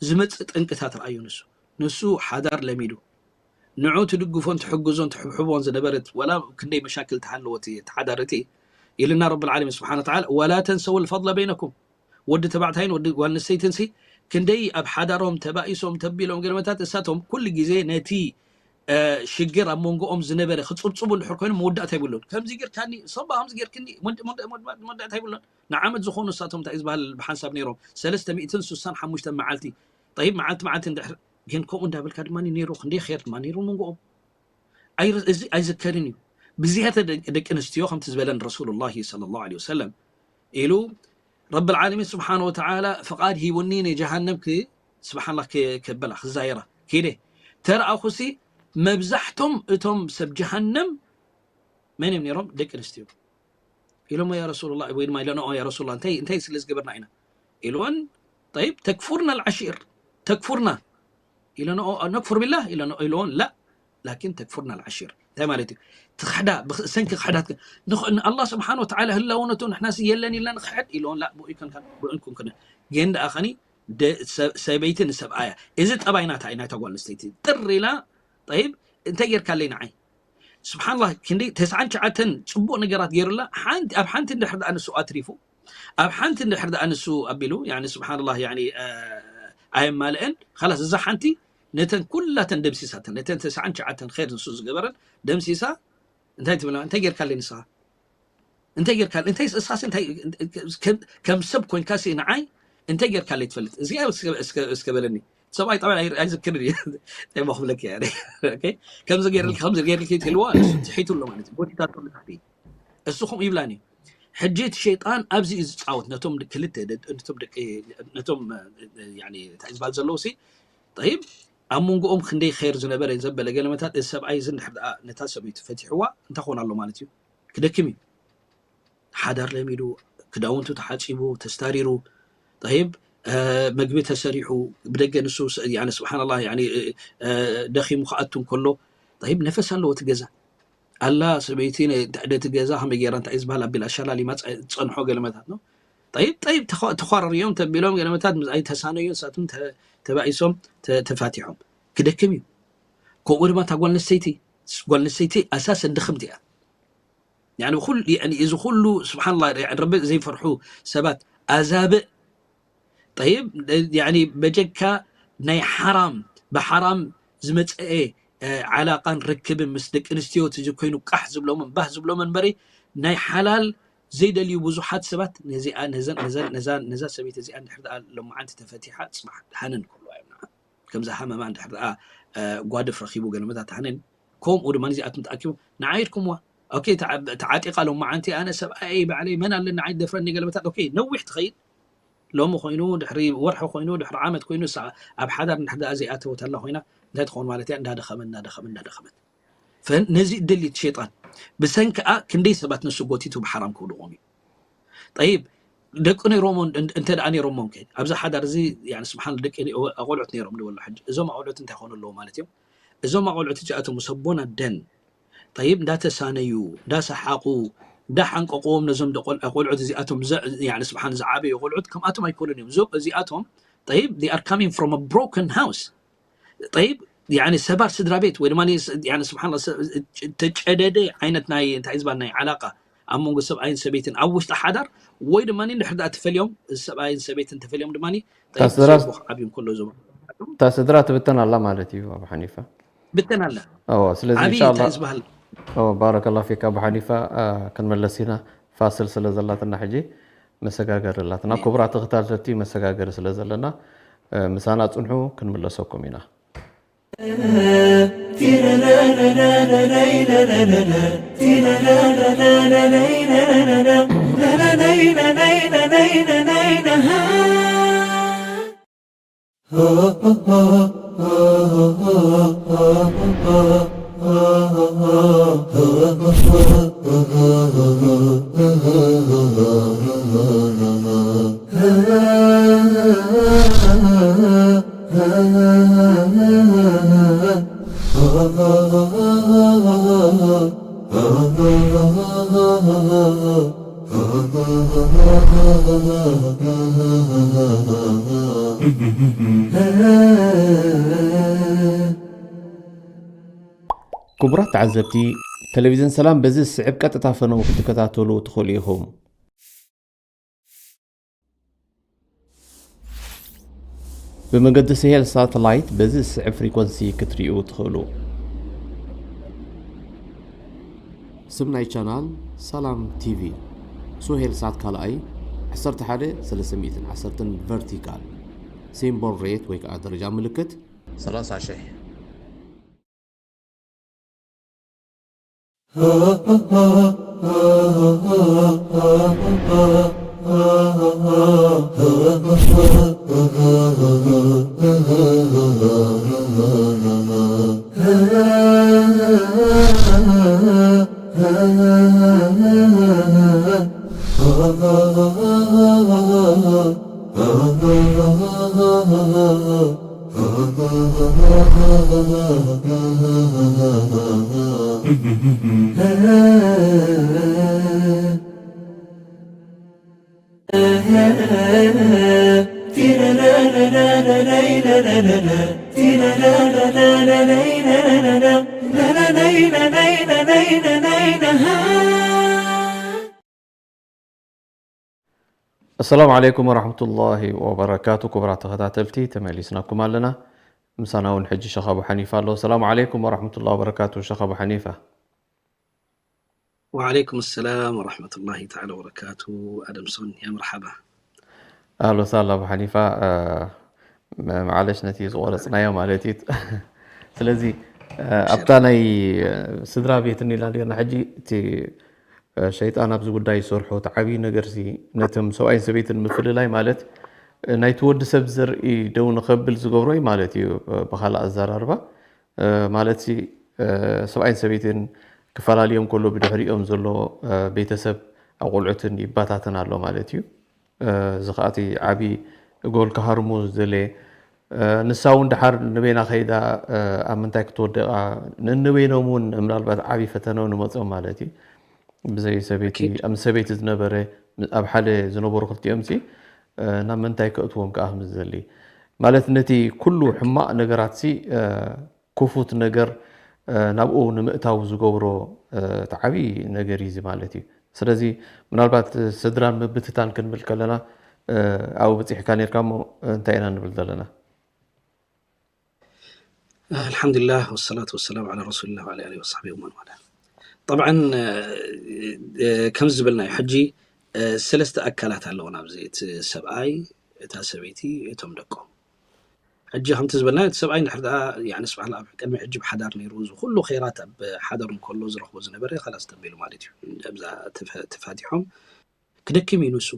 ዝመፅእ ጠንቅታት ረኣዩ ንሱ ንሱ ሓዳር ለሚዱ ንዑ ትድግፎን ትሕግዞን ትሕብሕቦን ዝነበረት ወላ ክንደይ መሻክል ተሃለወት ተሓዳር እቲ ኢልና ረቢ ዓለሚን ስብሓን ተዓላ ወላ ተንሰው ልፈضለ በይነኩም ወዲ ተባዕታይን ወዲ ጓል ኣንስተይትን ሲ ክንደይ ኣብ ሓዳሮም ተባኢሶም ተቢሎም ገለመታት እሳቶም ኩሉ ግዜ ነቲ ሽግር ኣብ መንጎኦም ዝነበረ ክፅብፅቡ እንድሕር ኮይኖም መወዳእታ ይብሉን ከምዚ ጌርካኒ ሰባ ከምዚ ጌርክኒ መወዳእታ ይብሉን ንዓመት ዝኾኑ እሳቶም እንታይ ዝበሃል ብሓንሳብ ነይሮም ሰለስተ ሚእትን ስሳን ሓሙሽተን መዓልቲ ጠይብ መዓልቲ መዓልቲ እንድሕር ግን ከምኡ እንዳበልካ ድማ ነይሩ ክንደይ ር ድማ ነይሩ መንጎኦም እዚ ኣይዝከርን እዩ ብዝያተ ደቂ ኣንስትዮ ከምቲ ዝበለን ረሱሉላሂ ሰለላሁ ዐለይሂ ወሰለም ኢሉ ረብል ዓለሚን ስብሓን ወተዓላ ፍቓድ ሂቡኒ ንጀሃነም ስብሓንላ ከበላ ክዛየራ ኪደ ተረኣኹሲ መብዛሕቶም እቶም ሰብ ጀሃነም መን እዮም ነይሮም ደቂ ኣንስትዮ ኢሎሞ ያ ረሱሉላ ወይ ድማ ኢለንኦ ያ ረሱሉላ እንታይ እንታይ ስለ ዝገበርና ኢና ኢልወን ጠይብ ተክፉርና ልዓሺር ተክፉርና ኢለንኦ ነክፉር ቢላህ ኢለንኦ ኢልወን ላ ላኪን ተክፉርና ልዓሺር እንታይ ማለት እዩ ትኽሕዳ ብሰንኪ ክሕዳት ንኣላ ስብሓን ወተዓላ ህላውነቱ ንሕናሲ የለን ኢልና ንክሕድ ኢልወን ላ ብኡ ይኮንካን ብኡ ይኮንክን ግን ደኣ ኸኒ ሰበይቲ ንሰብኣያ እዚ ጠባይ ናታ እዩ ናይታ ጓል ኣንስተይቲ ጥር ኢላ ጠይብ እንታይ ጌርካለይ ንዓይ ስብሓንላ ክንደይ ተስዓን ትሽዓተን ፅቡቅ ነገራት ገይሩላ ሓንቲ ኣብ ሓንቲ እንድሕር ደኣ ንሱ ኣትሪፉ ኣብ ሓንቲ እንድሕር ደኣ ንሱ ኣቢሉ ያኒ ስብሓንላ ያኒ ኣየማልአን ካላስ እዛ ሓንቲ ነተን ኩላተን ደምሲሳተን ነተን ተስዓን ትሽዓተን ኸይር ንሱ ዝገበረን ደምሲሳ እንታይ ትብላ እንታይ ጌርካለይ ንስኻ እንታይ ጌርካ እንታይ እስኻስ እንታይ ከም ሰብ ኮንካ ሲ ንዓይ እንታይ ጌርካለይ ትፈልጥ እዚኣ እስከ በለኒ ሰብኣይ ጠባይ ኣይዝክርን እዩ ጤማ ክብለክ ከምዚ ገይርልኪ ከምዚ ገይርልኪ ትልዋ ንሱ ትሒቱ ኣሎ ማለት እዩ ጎቲታቶ ንታሕቲ እሱ ከምኡ ይብላን እዩ ሕጂ እቲ ሸይጣን ኣብዚ እዩ ዝፃወት ነቶም ክልተ ነቶም ደቂ ነቶም እንታይ ዝበሃል ዘለዉ ሲ ጠይብ ኣብ መንጎኦም ክንደይ ኸይር ዝነበረ ዘበለ ገለመታት እዚ ሰብኣይ እዚ እንድሕር ደኣ ነታ ሰበይቱ ፈቲሕዋ እንታይ ኾን ኣሎ ማለት እዩ ክደክም እዩ ሓዳር ለሚዱ ክዳውንቱ ተሓፂቡ ተስታሪሩ ጠይብ መግቢ ተሰሪሑ ብደገ ንሱ ስብሓንላ ደኺሙ ክኣቱ እንከሎ ጠይብ ነፈስ ኣለዎ እቲ ገዛ ኣላ ሰበይቲ ነቲ ገዛ ከመይ ገይራ እንታይ ዝበሃል ኣቢላ ኣሻላሊማ ዝፀንሖ ገለመታት ነው ጠይብ ጠይብ ተኳረርዮም ተቢሎም ገለመታት ኣይተሳነዩ ንሳቶም ተባኢሶም ተፋቲሖም ክደክም እዩ ከምኡ ድማ እታ ጓል ኣንስተይቲ ጓል ኣንስተይቲ ኣሳሰ ድኽምቲ እያ ብኩሉ እዚ ኩሉ ስብሓንላ ረቢ ዘይፈርሑ ሰባት ኣዛብእ ጠይብ በጀካ ናይ ሓራም ብሓራም ዝመፀአ ዓላቃን ርክብን ምስ ደቂ ኣንስትዮ እቲ ኮይኑ ቃሕ ዝብሎምን ባህ ዝብሎምን እምበሪ ናይ ሓላል ዘይደልዩ ብዙሓት ሰባት ነዚኣ ነዘን ነዘን ነዛ ነዛ ሰበይቲ እዚኣ እንድሕር ደኣ ሎማዓንቲ ተፈቲሓ ፅባሕ ድሓነን ክብልዋ እዮም ንዓ ከምዚ ሃመማ እንድሕር ደኣ ጓድፍ ረኺቡ ገለመታት ሃነን ከምኡ ድማ እዚኣቶም ተኣኪቦም ንዓ ኢድኩምዋ ኦኬ፣ ተዓ- ተዓጢቓ ሎመዓንቲ ኣነ ሰብኣይ ባዕለይ መን ኣለኒ ንዓይ ደፍረኒ ገለመታት። ኦኬ፣ ነዊሕ ትኸይድ። ሎሚ ኮይኑ ድሕሪ ወርሒ ኮይኑ ድሕሪ ዓመት ኮይኑ እሳ ኣብ ሓዳር እንድሕር ደኣ ዘይኣተወት ኣላ ኮይና እንታይ ትኸውን ማለት እያ? እንዳደኸመት እንዳደኸመት እንዳደኸመት ፈን ነዚ እድል እቲ ሸይጣን ብሰንክኣ ክንደይ ሰባት ንሱ ጎቲቱ ብሓራም ክውድቖም እዩ። ጠይብ፣ ደቂ ነይሮሞ እንተ ደኣ ነይሮሞ ከ ኣብዚ ሓዳር እዚ ስብሓን ደቂ ኣቆልዑት ነይሮም ንበሎ ሕጂ እዞም ኣቆልዑት እንታይ ይኾኑ ኣለዎ ማለት እዮም? እዞም ኣቆልዑት እዚኣቶም ምስ ኣቦን ኣደን ጠይብ እንዳተሳነዩ እንዳሰሓቑ እንዳሓንቀቑዎም ነዞም ቆልዑት እዚኣቶም ስብሓን ዝዓበዩ ቆልዑት ከምኣቶም ኣይኮኑን እዮም። እዞም እዚኣቶም ጠይብ they are coming from a broken house። ጠይብ ያኒ ሰባር ስድራ ቤት ወይ ድማ ስብሓን ተጨደደ ዓይነት ናይ እንታይ ዝበሃል ናይ ዓላቃ ኣብ መንጎ ሰብኣይን ሰበይትን ኣብ ውሽጢ ሓዳር ወይ ድማ እንድሕር ደኣ ተፈልዮም ሰብኣይን ሰበይትን ተፈልዮም ድማ ጠይብ ስድራ ዝሰብኹ ዓብዩ እንከሎ እዞም እታ ስድራ ትብተን ኣላ ማለት እዩ ኣቡ ሓኒፋ። ብተን ኣላ። እዎ ስለዚ ዓብዪ ኢንሻኣላ እንታይ ዝበሃል እዎ ባረከላ ፊክ ኣቡ ሓኒፋ። ክንመለስ ኢና ፋስል ስለ ዘላትና ሕጂ መሰጋገሪ ኣላትና። ክቡራት ተኸታተልቲ መሰጋገሪ ስለ ዘለና ምሳና ጽንሑ ክንምለሰኩም ኢና። ክቡራት ተዓዘብቲ፣ ቴሌቪዝን ሰላም በዚ ዝስዕብ ቀጥታ ፈነው ክትከታተሉ ትኽእሉ ኢኹም። ብመገዲ ስሄል ሳተላይት በዚ ዝስዕብ ፍሪኮንሲ ክትሪኡ ትኽእሉ። ስም ናይ ቻናል ሰላም ቲቪ። ሱሄል ሳት ካልኣይ ዓሰርተ ሓደ ሰለስተ ሚእትን ዓሰርተን ቨርቲካል። ሲምቦል ሬት ወይ ከዓ ደረጃ ምልክት ሰላሳ ሺሕ። ኣሰላሙ ዓለይኩም ወራሕመቱላሂ ወበረካቱ። ክቡራት ተኸታተልቲ፣ ተመሊስናኩም ኣለና። ምሳና እውን ሕጂ ሸኽ ኣቡ ሓኒፋ ኣሎ። ሰላሙ ዓለይኩም ወራሕመቱላሂ ወበረካቱ፣ ሸኽ ኣቡ ሓኒፋ። ወዓለይኩም ሰላም ወራሕመቱላሂ ተዓላ ወበረካቱ። ኣደምሶን፣ ያ መርሓባ። ኣህሎ ሳላ ኣቡ ሓኒፋ። መዓለሽ ነቲ ዝቆረፅናዮ ማለት እዩ። ስለዚ ኣብታ ናይ ስድራ ቤት እንኢላ ኔርና። ሕጂ እቲ ሸይጣን ኣብዚ ጉዳይ ይሰርሖ እቲ ዓብዪ ነገር ሲ ነቶም ሰብኣይን ሰበይትን ምፍልላይ ማለት ናይቲ ወዲ ሰብ ዘርኢ ደው ንኸብል ዝገብሮ እዩ ማለት እዩ። ብኻልእ ኣዘራርባ ማለት ሲ ሰብኣይን ሰበይትን ክፈላለዮም ከሎ ብድሕሪኦም ዘሎ ቤተሰብ ኣቆልዑትን ይባታተን ኣሎ ማለት እዩ። እዚ ከዓ እቲ ዓብዪ ጎል ክሃርሙ ዝደለየ ንሳ እውን ደሓር ንበይና ከይዳ ኣብ ምንታይ ክትወደቃ ንንበይኖም እውን ምናልባት ዓብዪ ፈተነ እውን ይመፆም ማለት እዩ። ብዘይ ሰበይቲ ምስ ሰበይቲ ዝነበረ ኣብ ሓደ ዝነበሩ ክልቲኦም ሲ ናብ ምንታይ ከእትዎም ከዓ ከም ዝደሊ ማለት ነቲ ኩሉ ሕማቕ ነገራት ሲ ክፉት ነገር ናብኡ ንምእታው ዝገብሮ እቲ ዓብዪ ነገር እዩ እዚ ማለት እዩ። ስለዚ ምናልባት ስድራን ምብትታን ክንብል ከለና ኣብኡ በፂሕካ ነርካ እሞ እንታይ ኢና ንብል ዘለና? ኣልሓምዱሊላህ ወሰላቱ ወሰላም ዓላ ረሱሊላህ ወዓላ ኣሊሂ ወሰሕቢሂ ወመን ዋላ። ጠብዓን ከምዚ ዝበልናዮ ሕጂ ሰለስተ ኣካላት ኣለዎ ናብዚ፣ እቲ ሰብኣይ፣ እታ ሰበይቲ፣ እቶም ደቆም። ሕጂ ከምቲ ዝበልና እቲ ሰብኣይ እንድሕር ደኣ ያኒ ስብሓን ኣብ ቅድሚ ሕጂ ብሓዳር ነይሩ እዚ ኩሉ ኸይራት ኣብ ሓዳሩ እንከሎ ዝረኽቦ ዝነበረ ኸላስ ተቢሉ ማለት እዩ። ኣብዛ ተፈ- ተፋቲሖም ክደክም እዩ ንሱ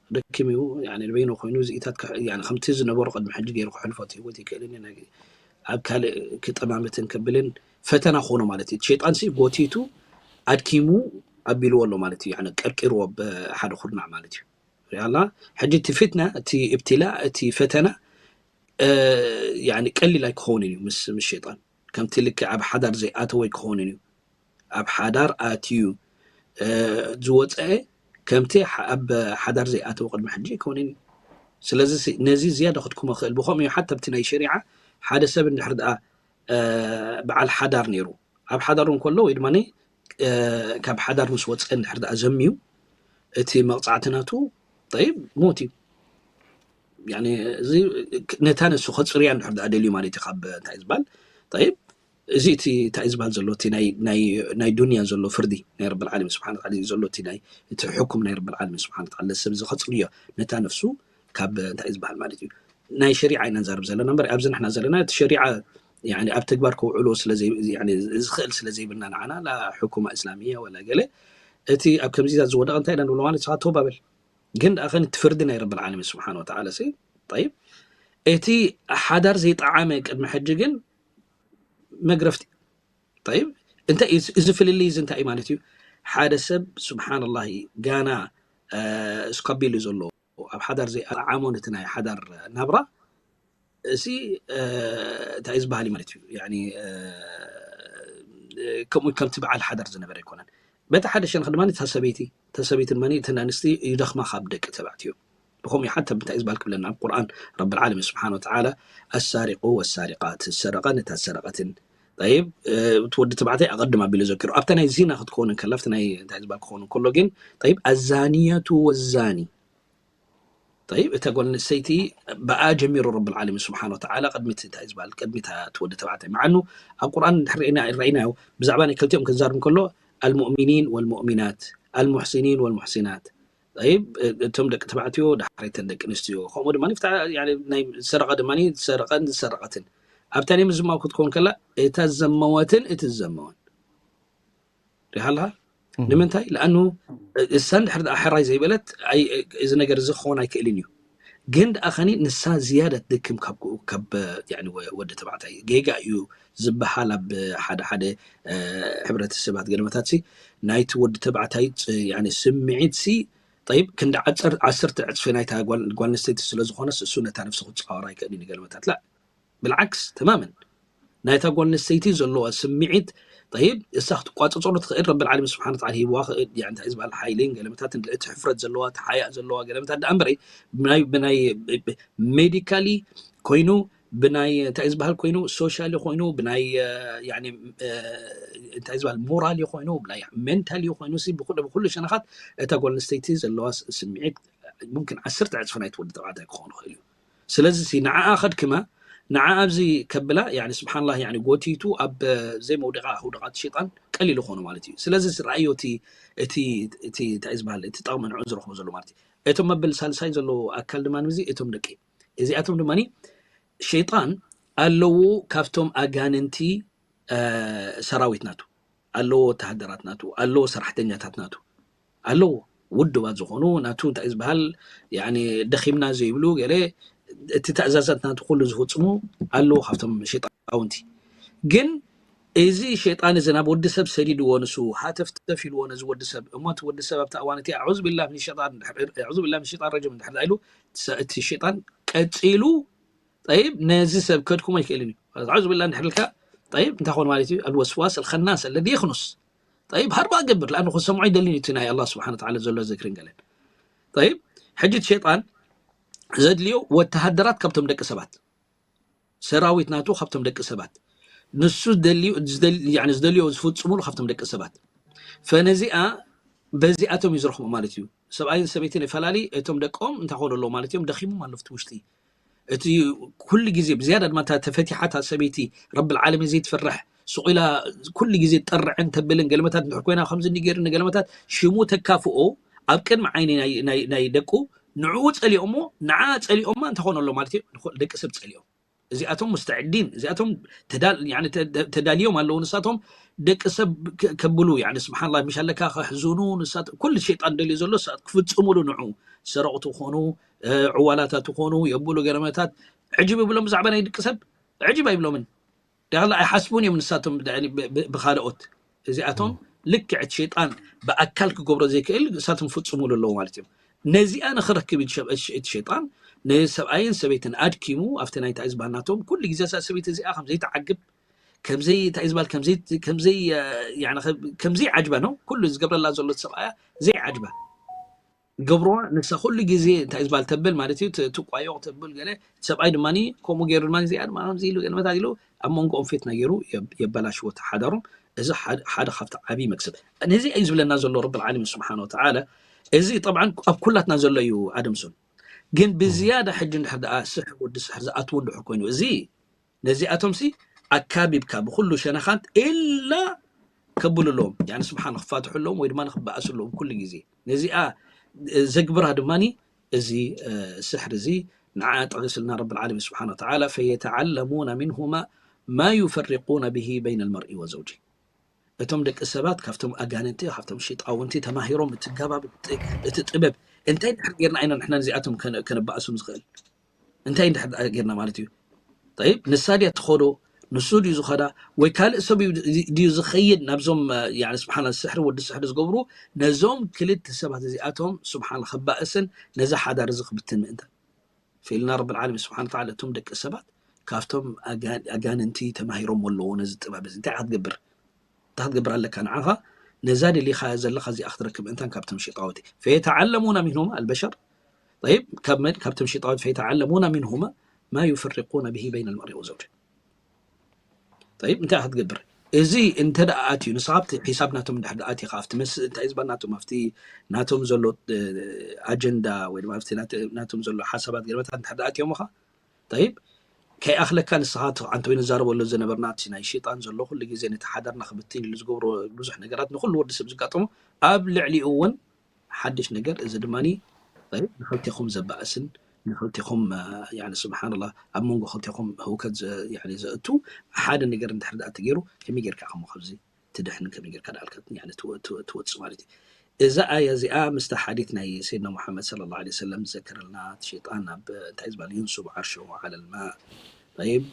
ክደክም እዩ ያኒ ንበይኑ ኮይኑ ዝኢታት ክሕ- ያኒ ከምቲ ዝነበሮ ቅድሚ ሕጂ ገይሩ ክሕልፎ እቲ ህይወት ይክእልን እዩ። ኣብ ካልእ ክጠማመትን ከብልን ፈተና ክኾኖ ማለት እዩ። ሸይጣን ሲ ጎቲቱ ኣድኪሙ ኣቢልዎ ኣሎ ማለት እዩ። ያኒ ቀርቂርዎ ብሓደ ኩርናዕ ማለት እዩ። ሪኣላ ሕጂ እቲ ፊትና እቲ እብትላ እቲ ፈተና ያኒ ቀሊል ኣይክኸውን እዩ ምስ ምስ ሸይጣን ከምቲ ልክዕ ኣብ ሓዳር ዘይኣተወ ኣይክኸውን እዩ። ኣብ ሓዳር ኣትዩ ዝወፀአ ከምቲ ኣብ ሓዳር ዘይኣተወ ቅድሚ ሕጂ ኣይኮነን እዩ። ስለዚ ነዚ ዝያዳ ክትኩሞ ክእል ብከምኡ እዩ ሓታ ኣብቲ ናይ ሸሪዓ ሓደ ሰብ እንድሕር ደኣ በዓል ሓዳር ነይሩ ኣብ ሓዳሩ እንከሎ ወይ ድማ ካብ ሓዳር ምስ ወፀ እንድሕር ደኣ ዘምዩ እቲ መቕፃዕቲ ናቱ ጠይብ ሞት እዩ። እዚ ነታ ነሱ ከፅርያ እንድሕር ደኣ ደልዩ ማለት እዩ ካብ እንታይ ዝበሃል ጠይብ እዚ እቲ እንታይ ዝበሃል ዘሎ እቲ ናይ ናይ ናይ ዱንያ ዘሎ ፍርዲ ናይ ረብል ዓለሚን ስብሓን ወተዓላ እዩ ዘሎ እቲ ናይ እቲ ሕኩም ናይ ረብል ዓለሚን ስብሓን ወተዓላ ሰብ እዚ ከፅርዮ ነታ ነፍሱ ካብ እንታይ ዝበሃል ማለት እዩ ናይ ሸሪዓ ኢና ንዛረብ ዘለና እምበር ኣብዚ ንሕና ዘለና እቲ ሸሪዓ ያኒ ኣብ ተግባር ከውዕሎ ስለ ዘይ- ያኒ ዝኽእል ስለ ዘይብልና ንዓና ላ ሕኩማ እስላሚያ ወላ ገለ እቲ ኣብ ከምዚታት ዝወደቐ እንታይ ኢና ንብሎ ማለት ንስኻ ተውባ በል ግን ደኣ ኸን እቲ ፍርዲ ናይ ረብል ዓለሚን ስብሓን ወተዓላ ሲ ጠይብ እቲ ሓዳር ዘይጠዓመ ቅድሚ ሕጂ ግን መግረፍቲ ጠይብ እንታይ እዩ እዚ ፍልልይ እዚ እንታይ እዩ ማለት እዩ ሓደ ሰብ ስብሓንላሂ ጋና እስካቢሉ ዘሎ ኣብ ሓዳር ዘይኣጠዓሞ ነቲ ናይ ሓዳር ናብራ እዚ እንታይ እዩ ዝበሃል እዩ ማለት እዩ ከምኡ ከምቲ በዓል ሓዳር ዝነበረ ኣይኮነን በቲ ሓደ ሸነኽ ድማ እታ ሰበይቲ እታ ሰበይቲ ድማ እተን ኣንስቲ ይደኽማ ካብ ደቂ ተባዕትዮ ብኸምኡ ሓታ እንታይ እዩ ዝበሃል ክብለና ኣብ ቁርኣን ረብል ዓለሚን ስብሓን ወተዓላ ኣሳሪቁ ወሳሪቃት ዝሰረቐን እታ ዝሰረቐትን ጠይብ እቲ ወዲ ተባዕታይ ኣቐድም ኣቢሉ ዘኪሩ ኣብታ ናይ ዚና ክትከውን እንከላ ኣብቲ ናይ እንታይ ዝበሃል ክኸውን እንከሎ ግን ጠይብ ኣዛንየቱ ወዛኒ ጠይብ እታ ጓል ኣንስተይቲ ብኣ ጀሚሩ ረብል ዓለሚን ስብሓን ወተዓላ ቅድሚት እንታይ ዝበሃል ቅድሚት እቲ ወዲ ተባዕታይ መዓኑ ኣብ ቁርኣን እንድሕር ርኢና- ርኢናዮ ብዛዕባ ናይ ክልቲኦም ክንዛርብ እንከሎ ኣልሙእሚኒን ወልሙእሚናት ኣልሙሕሲኒን ወልሙሕሲናት ጠይብ እቶም ደቂ ተባዕትዮ ዳሕሪተን ደቂ ኣንስትዮ ከምኡ ድማ ናይ ዝሰረቐ ድማ ዝሰረቐን ዝሰረቐትን ኣብታ ናይ ምዝማው ክትከውን ከላ እታ ዘመወትን እቲ ዘመወን ሪሃ ኣለኻ ንምንታይ ለኣኑ እሳ እንድሕር ደኣ ሕራይ ዘይበለት እዚ ነገር እዚ ክኸውን ኣይክእልን እዩ ግን ደኣ ኸኒ ንሳ ዝያዳ ትድክም ካብ ወዲ ተባዕታይ ጌጋ እዩ ዝበሃል ኣብ ሓደ ሓደ ሕብረተሰባት ገለመታት ሲ ናይቲ ወዲ ተባዕታይ ስምዒት ሲ ጠይብ ክንዲ ዓሰርተ ዕፅፊ ናይታ ጓል ኣንስተይቲ ስለ ዝኾነስ እሱ ነታ ነፍሱ ክፃወራ ኣይክእልን እዩ ገለመታት ላ ብልዓክስ ተማመን ናይታ ጓል ኣንስተይቲ ዘለዋ ስምዒት ጠይብ እሳ ክትቋፀፀሩ ትኽእል ረብል ዓለሚን ስብሓን ወተዓላ ሂብዋ ክእል ያ እንታይ ዝበሃል ሓይልን ገለመታትን እቲ ሕፍረት ዘለዋ እቲ ሓያእ ዘለዋ ገለመታት ደኣ እምበረይ ብናይ ብናይ ሜዲካሊ ኮይኑ ብናይ እንታይ ዝበሃል ኮይኑ ሶሻሊ ኮይኑ ብናይ እንታይ ዝበሃል ሞራሊ ኮይኑ ብናይ ሜንታሊ ኮይኑ ብኩሉ ሸነኻት እታ ጓል ኣንስተይቲ ዘለዋ ስምዒት ሙምክን ዓሰርተ ዕፅፊ ናይቲ ወዲ ተባዕታይ ክኾን ይኽእል እዩ ስለዚ ንዓኣ ከድክማ ንዓ ኣብዚ ከብላ ስብሓንላ ጎቲቱ ኣብ ዘይመውደቃ ህውደቃት ሸጣን ቀሊል ይኾኑ ማለት እዩ ስለዚ ረኣዮ እቲ እንታይ ዝበሃል እቲ ጠቕሚ ንዑ ዝረኽቦ ዘሎ ማለት እዩ እቶም መበል ሳልሳይ ዘለዉ ኣካል ድማ እዚ እቶም ደቂ እዚኣቶም ድማ ሸይጣን ኣለዉ ካብቶም ኣጋንንቲ ሰራዊት ናቱ ኣለዎ ወተሃደራት ናቱ ኣለዎ ሰራሕተኛታት ናቱ ኣለዎ ውድባት ዝኾኑ ናቱ እንታይ ዝበሃል ደኺምና ዘይብሉ ገለ እቲ ተእዛዛት ናቱ ኩሉ ዝፍፅሙ ኣለዎ ካብቶም ሸጣውንቲ ግን እዚ ሸጣን እዚ ናብ ወዲ ሰብ ሰዲድዎ ንሱ ሃተፍተፍ ኢልዎ ነዚ ወዲ ሰብ እሞ እቲ ወዲ ሰብ ኣብቲ ኣዋን እቲ ኣዑዝ ቢላ ምን ሸጣን ኣዑዝ ቢላ ምን ሸጣን ረጅም እንድሕር ኢሉ እቲ ሸጣን ቀፂሉ ጠይብ ነዚ ሰብ ከድክሞ ኣይክእልን እዩ ኣዑዝ ቢላ እንድሕር ኢልካ ጠይብ እንታይ ኾን ማለት እዩ ኣልወስዋስ ኣልኸናስ ኣለዚ የኽኑስ ጠይብ ሃርባ ገብር ለኣኑ ክሰምዖ ይደልን እቲ ናይ ኣላ ስብሓን ተዓላ ዘሎ ዝክርን ገለን ጠይብ ሕጂ እቲ ሸጣን ዘድልዮ ወተሃደራት ካብቶም ደቂ ሰባት ሰራዊት ናቱ ካብቶም ደቂ ሰባት ንሱ ዝደልዮ ዝፍፅሙሉ ካብቶም ደቂ ሰባት ፈነዚኣ በዚኣቶም እዩ ዝረኽቦ ማለት እዩ ሰብኣይን ሰበይትን ይፈላሊ እቶም ደቆም እንታይ ኾኑ ኣለዎ ማለት እዮም ደኺሞም ኣለፍቲ ውሽጢ እቲ ኩሉ ግዜ ብዝያዳ ድማ እታ ተፈቲሓታ ሰበይቲ ረብል ዓለሚን ዘይትፈርሕ ስቕ ኢላ ኩሉ ግዜ ትጠርዕን ተብልን ገለመታት እንድሕር ኮይና ከምዚ እንዲ ገይሩ ንገለመታት ሽሙ ተካፍኦ ኣብ ቅድሚ ዓይኒ ናይ- ናይ- ናይ ደቁ ንዕኡ ጸሊኦሞ ንዓ ጸሊኦማ እንታይ ኮነ ኣሎ ማለት እዩ ንኹ- ደቂ ሰብ ጸሊኦም እዚኣቶም ሙስተዕዲን፣ እዚኣቶም ተዳል-፣ ያኒ ተ-፣ ተ-፣ ተዳልዮም ኣለዉ። ንሳቶም ደቂ ሰብ ከ-፣ ከብሉ፣ ያኒ ስብሓንላህ፣ ምሽ ኣለካ ከሕዝኑ፣ ንሳት-፣ ኩሉ ሸይጣን ደልዩ ዘሎ ንሳት ክፍጽሙሉ ንዑ። ሰረቕቲ ክኾኑ፣ እ፣ ዕዋላታት ክኾኑ፣ የብሉ ገረመታት። ዕጅብ ይብሎም ብዛዕባ ናይ ደቂ ሰብ? ዕጅብ ኣይብሎምን። ዳላ ኣይሓስቡን እዮም ንሳቶም ብ-፣ ብ-፣ ብኻልኦት። እዚኣቶም ልክዕ እቲ ሸይጣን ብኣካል ክገብሮ ዘይክእል ንሳቶም ፍጹሙሉ ኣለዉ ማለት እዮም። ነዚኣ ንኽረክብ እዩ ሸ-፣ እቲ ሸይጣን ንሰብኣይን ሰበይትን ኣድኪሙ ኣብቲ ናይ እንታይ ዝበሃል ናቶም ኩሉ ግዜ እዛ ሰበይቲ እዚኣ ከም ዘይትዓግብ፣ ከም ዘይ-፣ እንታይ ዝበሃል፣ ከም ዘይ-፣ ከም ዘይ-፣ እ፣ ያኒ ከም፣ ከም ዘይዓጅባ ነው ኩሉ ዝገብረላ ዘሎ እቲ ሰብኣያ ዘይዓጅባ። ገብርዋ ንሳ ኩሉ ግዜ እንታይ ዝበሃል ተብል ማለት እዩ፣ ት-፣ ትቋየቕ ተብል ገለ፣ ሰብኣይ ድማ ከምኡ ገይሩ ድማ እዚኣ ድማ ከምዚ ኢሉ ገለ መታት ኢሉ ኣብ መንጎኦም ፊትና ገይሩ የብ-፣ የበላሽዎ እቲ ሓዳሮም። እዚ ሓደ፣ ሓደ ካብቲ ዓብዪ መክሰብ። ነዚ እዩ ዝብለና ዘሎ ረብል ዓለሚን ስብሓን ወተዓላ። እዚ ጠብዓን ኣብ ኩላትና ዘሎ እዩ ኣደምሶን። ግን ብዝያዳ ሕጂ እንድሕር ደኣ ስሕር ወዲ ስሕር ዝኣትዎ እንድሕር ኮይኑ፣ እዚ ነዚኣቶምሲ ኣካቢብካ ብኩሉ ሸነኻት ኢላ ከብሉ ኣለዎም። ያኒ ስብሓን ክፋትሑ ኣለዎም ወይ ድማ ንክበኣሱ ኣለዎም ኩሉ ግዜ። ነዚኣ፣ እ፣ ዘግብራ ድማኒ እዚ፣ እ፣ ስሕር እዚ ንዓ ጠቒስልና ረብል ዓለሚን ስብሓን ወተዓላ፣ "ፈየተዓለሙና ሚንሁማ ማ ዩፈሪቁነ ብሂ በይነ ልመርኢ ወዘውጂ።" እቶም ደቂ ሰባት ካብቶም ኣጋንንቲ፣ ካብቶም ሸይጣውንቲ ተማሂሮም እቲ ገባብ፣ እቲ፣ እቲ ጥበብ እንታይ ድሕር ጌርና ኢና ንሕና ነዚኣቶም ከነ-፣ ከነባእሶም ዝኽእል? እንታይ እንድሕር ደኣ ጌርና ማለት እዩ? ጠይብ፣ ንሳ ድያ ትኸዶ? ንሱ ድዩ ዝኸዳ? ወይ ካልእ ሰብ እዩ ድዩ ዝኸይድ ናብዞም፣ እ፣ ያኒ ስብሓን ስሕሪ ወዲ ስሕሪ ዝገብሩ? ነዞም ክልተ ሰባት እዚኣቶም ስብሓን ክባእስን ነዛ ሓዳር እዚ ክብትን ምእንታን። ፈኢልና ረብል ዓለሚን ስብሓን ወተዓላ እቶም ደቂ ሰባት ካብቶም ኣጋ-፣ ኣጋንንቲ ተማሂሮም ኣለዎ ነዚ ጥበብ እዚ። እንታይ ክትገብር? እንታይ ክትገብር ኣለካ ንዓኻ? ነዛ ደሊኻ ዘለኻ እዚኣ ክትረክብ እንታን ካብቶም ሸይጣውንቲ። ፈየተዓለሙና ሚንሁማ ኣልበሸር። ጠይብ፣ ካብ መን? ካብቶም ሸይጣውንቲ። ፈየተዓለሙና ሚንሁማ ማ ዩፈሪቁነ ብሂ በይነ ልመርኢ ወዘውጂ። ጠይብ፣ እንታይ ክትገብር? እዚ እንተ ደኣ ኣትዩ፣ ንስኻ ኣብቲ ሒሳብ ናቶም እንድሕር ደኣ ኣቲኻ፣ ኣብቲ መስ-፣ እንታይ ዝበሃል ናቶም፣ ኣብቲ ናቶም ዘሎ፣ እ፣ ኣጀንዳ ወይ ድማ ኣብቲ ናተ-፣ ናቶም ዘሎ ሓሳባት ገለመታት እንድሕር ደኣ ኣትዮምኻ፣ ጠይብ፣ ከይኣኽለካ ንስኻ እቲ ኣንተ ወይ ንዛረበሉ ዝነበርና እቲ ናይ ሸይጣን ዘሎ ኩሉ ግዜ ነቲ ሓዳርና ክብትን ኢሉ ዝገብሮ ብዙሕ ነገራት ንኹሉ ወዲ ሰብ ዝጋጠሞ ኣብ ልዕሊኡ እውን ሓድሽ ነገር፣ እዚ ድማኒ፣ ጠይብ፣ ንኽልቴኹም ዘባእስን ንኽልቴኹም፣ እ፣ ያኒ ስብሓንላህ ኣብ መንጎ ክልቴኹም ህውከት ዘ-፣ ያኒ ዘእቱ ሓደ ነገር እንድሕር ደኣ ተገይሩ ከመይ ጌርካ ኢኹም ካብዚ ትድሕን ከመይ ጌርካ ደኣልካ ያኒ ትወ-፣ ትወ-፣ ትወጽእ ማለት እዩ። እዛ ኣያ እዚኣ ምስታ ሓዲት ናይ ሰይድና ሙሓመድ ሰለላሁ ዐለይሂ ወሰለም ዝዘከረልና፣ እቲ ሸይጣን ኣብ እንታይ ዝበሃል የንሱቡ ዓርሸሁ ዐለል ማእ። ጠይብ፣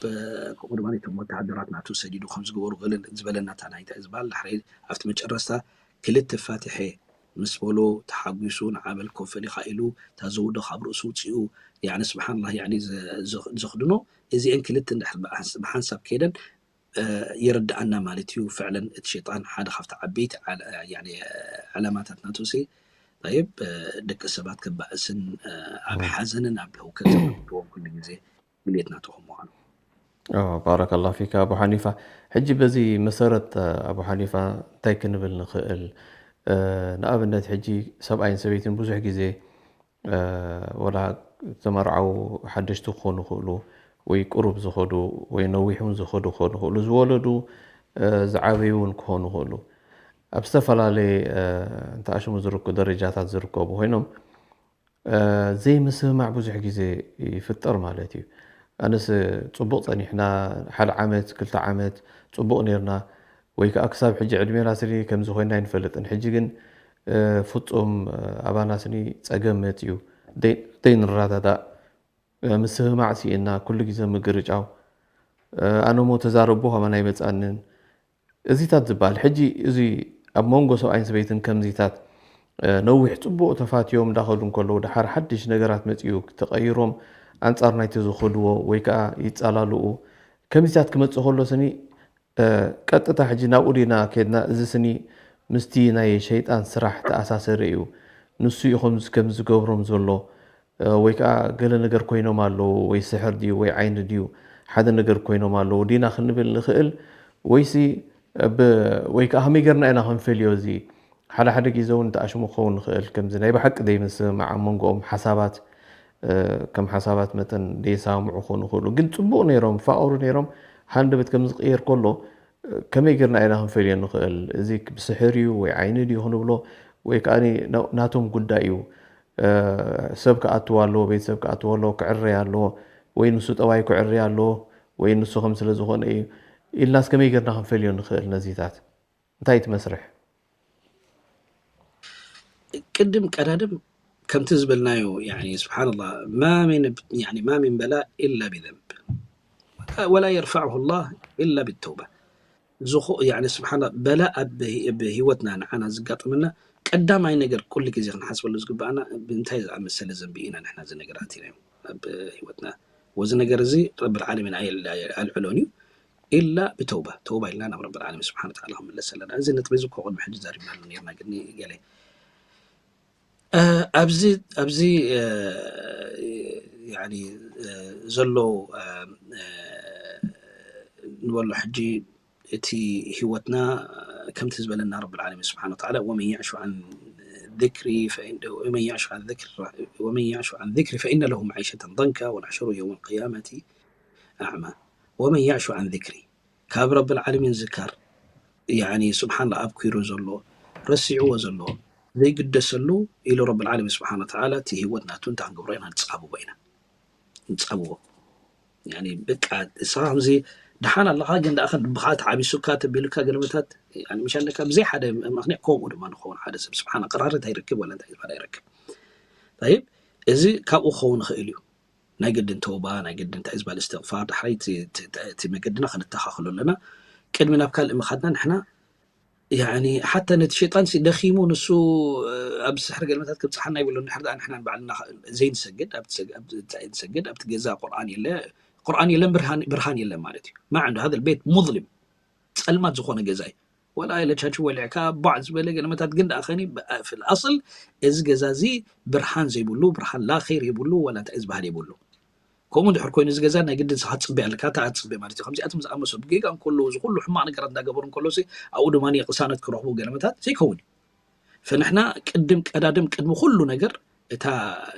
ከምኡ ድማ እቶም ወተሃደራት ናቱ ሰዲዱ ከም ዝገበሩ ገለ ዝበለና እታ ናይ እንታይ ዝበሃል ዳሕራይ ኣብቲ መጨረስታ ክልተ ፋቲሐ ምስ በሎ ተሓጒሱ ንዓ በል ኮፈል ኢኻ ኢሉ እታ ዘውዶ ካብ ርእሱ ውፅኡ ያኒ ስብሓንላህ ያኒ ዘ-፣ ዘ-፣ ዘኽድኖ እዚአን ክልተ እንድሕር ብሓንስ-፣ ብሓንሳብ ከይደን እ፣ ይርድኣና ማለት እዩ። ፍዕለን እቲ ሸይጣን ሓደ ካብቲ ዓበይቲ ዓለ-፣ ያኒ፣ ዕላማታት ናቱ ሲ፣ ጠይብ፣ እ፣ ደቂ ሰባት ከባእስን፣ እ፣ ኣብ ም። ሓዘንን ኣብ ህውከትን ክወን ኩሉ ግዜ ድልየት ናቱ ከም ምዃኑ። ኦ፣ ባረከላሁ ፊካ ኣቡ ሓኒፋ። ሕጂ በዚ መሰረት፣ እ፣ ኣቡ ሓኒፋ እንታይ ክንብል ንኽእል? እ፣ ንኣብነት ሕጂ ሰብኣይን ሰበይትን ብዙሕ ግዜ እ፣ ወላ ዝተመርዓዉ ሓደሽቲ ክኾኑ ይኽእሉ፣ ወይ ቁሩብ ዝኸዱ፣ ወይ ነዊሕ እውን ዝኸዱ ክኾኑ ይኽእሉ፣ ዝወለዱ፣ እ፣ ዝዓበዩ እውን ክኾኑ ይኽእሉ። ኣብ ዝተፈላለየ፣ እ፣ እንተ ኣሽሙ ዝርከ-፣ ደረጃታት ዝርከቡ ኮይኖም፣ እ፣ ዘይምስምማዕ ብዙሕ ግዜ ይፍጠር ማለት እዩ። ኣነስ ጽቡቕ ጸኒሕና፣ ሓደ ዓመት፣ ክልተ ዓመት ጽቡቕ ኔርና፣ ወይ ከኣ ክሳብ ሕጂ ዕድሜና ስኒ ከምዚ ኮይና ኣይንፈልጥን። ሕጂ ግን፣ እ፣ ፍጹም፣ እ፣ ኣባና ስኒ ጸገም መጺኡ። ደይ-፣ ደይንረዳዳእ፣ እ፣ ምስምማዕ ስኢንና፣ ኩሉ ግዜ ምግርጫው። እ፣ ኣነ እሞ ተዛረቦ ከማን ኣይመጽኣንን። እዚታት ዝበሃል፣ ሕጂ እዚ ኣብ መንጎ ሰብኣይን ሰበይትን ከምዚታት፣ እ፣ ነዊሕ ጽቡቕ ተፋትዮም እንዳኸዱ እንከለዉ፣ ደሓር ሓድሽ ነገራት መጺኡ ተቐይሮም ኣንጻር ናይቲ ዝኸድዎ ወይ ከኣ ይጻላልኡ። ከምዚታት ክመጽእ ከሎ ስኒ፣ እ፣ ቀጥታ ሕጂ ናብኡ ዲና ከድና፣ እዚ ስኒ ምስቲ ናይ ሸይጣን ስራሕ ተኣሳሰሪ እዩ። ንሱ እዩ ከምዚ፣ ከምዚ ዝገብሮም ዘሎ። እ፣ ወይ ከኣ ገለ ነገር ኮይኖም ኣለዉ፣ ወይ ስሕር ድዩ፣ ወይ ዓይኒ ድዩ፣ ሓደ ነገር ኮይኖም ኣለዉ ዲና ክንብል ንኽእል፣ ወይሲ ብ-፣ ወይ ከኣ ከመይ ጌርና ኢና ክንፈልዮ እዚ? ሓደ ሓደ ግዜ እውን ተኣሽሙ ክኸውን ንኽእል፣ ከምዚ ናይ ብሓቂ ዘይምስምማዕ ኣብ መንጎኦም ሓሳባት፣ እ፣ ከም ሓሳባት መጠን ዘይሰማምዑ ክኾኑ ይኽእሉ። ግን ጽቡቕ ነይሮም፣ ፋቐሩ ነይሮም፣ ሃንደበት ከም ዝቕየር ከሎ፣ እ፣ ከመይ ጌርና ኢና ክንፈልዮ ንኽእል? እዚ ብስሕር እዩ ወይ ዓይኒ ድዩ ክንብሎ፣ ወይ ከኣ ና-፣ ናቶም ጉዳይ እዩ። እ፣ ሰብ ክኣትዎ ኣለዎ፣ ቤተሰብ ክኣትዎ ኣለዎ፣ ክዕረይ ኣለዎ፣ ወይ ንሱ ጠባይ ክዕረይ ኣለዎ፣ ወይ ንሱ ከም ስለ ዝኾነ እዩ ኢልናስ ከመይ ጌርና ክንፈልዮ ንኽእል ነዚታት? እንታይ እቲ መስርሕ? ቅድም ቀዳድም ከምቲ ዝበልናዮ يعني سبحان الله ما من يعني ما من بلاء إلا بذنب ولا يرفعه الله إلا بالتوبة ዝኾ يعني سبحان الله በላእ ኣብ ህይወትና ንዓና ዝጋጥመና ቀዳማይ ነገር ኩሉ ግዜ ክንሓስበሉ ዝግባኣና ብምንታይ ዝኣመሰለ ዘንቢ ኢና ንሕና እዚ ነገር ኣቲናዮ ኣብ ህይወትና ወዚ ነገር እዚ ረብል ዓለሚን ኣልዕሎን እዩ ኢላ ብተውባ ተውባ ኢልና ናብ ረብል ዓለሚን ስብሓን ተዓላ ክንምለስ ኣለና እዚ ነጥቢ እዚ እኮ ቅድሚ ሕጂ ዛሪብናሉ ነርና ግን ገለ ኣብዚ ኣብዚ ዘሎ ንበሎ ሕጂ እቲ ህይወትና ከምቲ ዝበለና ረብል ዓለሚን ስብሓን ተዓላ ወመን ያዕሹ ዓን ذكري فإن ومن يعش عن ذكر ومن يعش عن ذكري فإن له معيشة ضنكا ونحشره يوم القيامة أعمى ومن يعش عن ذكري ካብ ረብል ዓለሚን ዝካር ያኒ ስብሓን ኣብኪሩ ዘሎ ረሲዕዎ ዘሎ ዘይግደሰሉ ኢሉ ረብል ዓለሚን ስብሓን ተዓላ እቲ ህይወት ናቱ እንታይ ክንገብሮ ኢና ንፃብቦ ኢና ንፃብቦ ያኒ በቃ ንስኻ ከምዚ ደሓን ኣለኻ ግን ደኣ ልብኻ ተዓቢሱካ ተቢሉካ ገለመታት ያኒ ምሽ ኣለካ ብዘይ ሓደ ምክንያት ከምኡ ድማ ንኸውን ሓደ ሰብ ስብሓን ቅራረት ኣይረክብ ወላ እንታይ ዝበል ኣይረክብ طيب እዚ ካብኡ ክኸውን ይኽእል እዩ ናይ ግድን ተውባ ናይ ግድን እንታይ ዝበል እስትቕፋር ዳሕራይ እቲ መገድና ክንተኻኽሎ ኣለና ቅድሚ ናብ ካልእ ምኻድና ንሕና ያኒ ሓታ ነቲ ሸይጣን ሲ ደኺሙ ንሱ ኣብ ስሕሪ ገለመታት ክብፅሓና ይብሉ እንድሕር ደኣ ንሕና ንባዕልና ዘይንሰግድ ኣብቲ ሰግ- ኣብቲ እንታይ ንሰግድ ኣብቲ ገዛ ቁርኣን የለ ቁርኣን የለን ብርሃን ብርሃን የለን ማለት እዩ ما عنده هذا البيت مظلم ፀልማት ዝኾነ ገዛ እዩ ወላ ኢለ ቻች ወሊዕካ ቧዕ ዝበለ ገለመታት ግን ደኣ ኸኒ في الأصل እዚ ገዛ እዚ ብርሃን ዘይብሉ ብርሃን ላ ኸይር የብሉ ወላ እንታይ ዝበሃል የብሉ ከምኡ እንድሕር ኮይኑ እዚ ገዛ ናይ ግድን ንስኻ ትፅበ ኣለካ እንታይ ኣትፅበ ማለት እዩ ከምዚኣቶም ዝኣመሰሉ ጌጋ እንከለዉ እዚ ኩሉ ሕማቕ ነገራት እንዳገበሩ እንከለዉ ሲ ኣብኡ ድማ ቅሳነት ክረኽቡ ገለመታት ዘይከውን እዩ ፈንሕና ቅድም ቀዳድም ቅድሚ ኩሉ ነገር እታ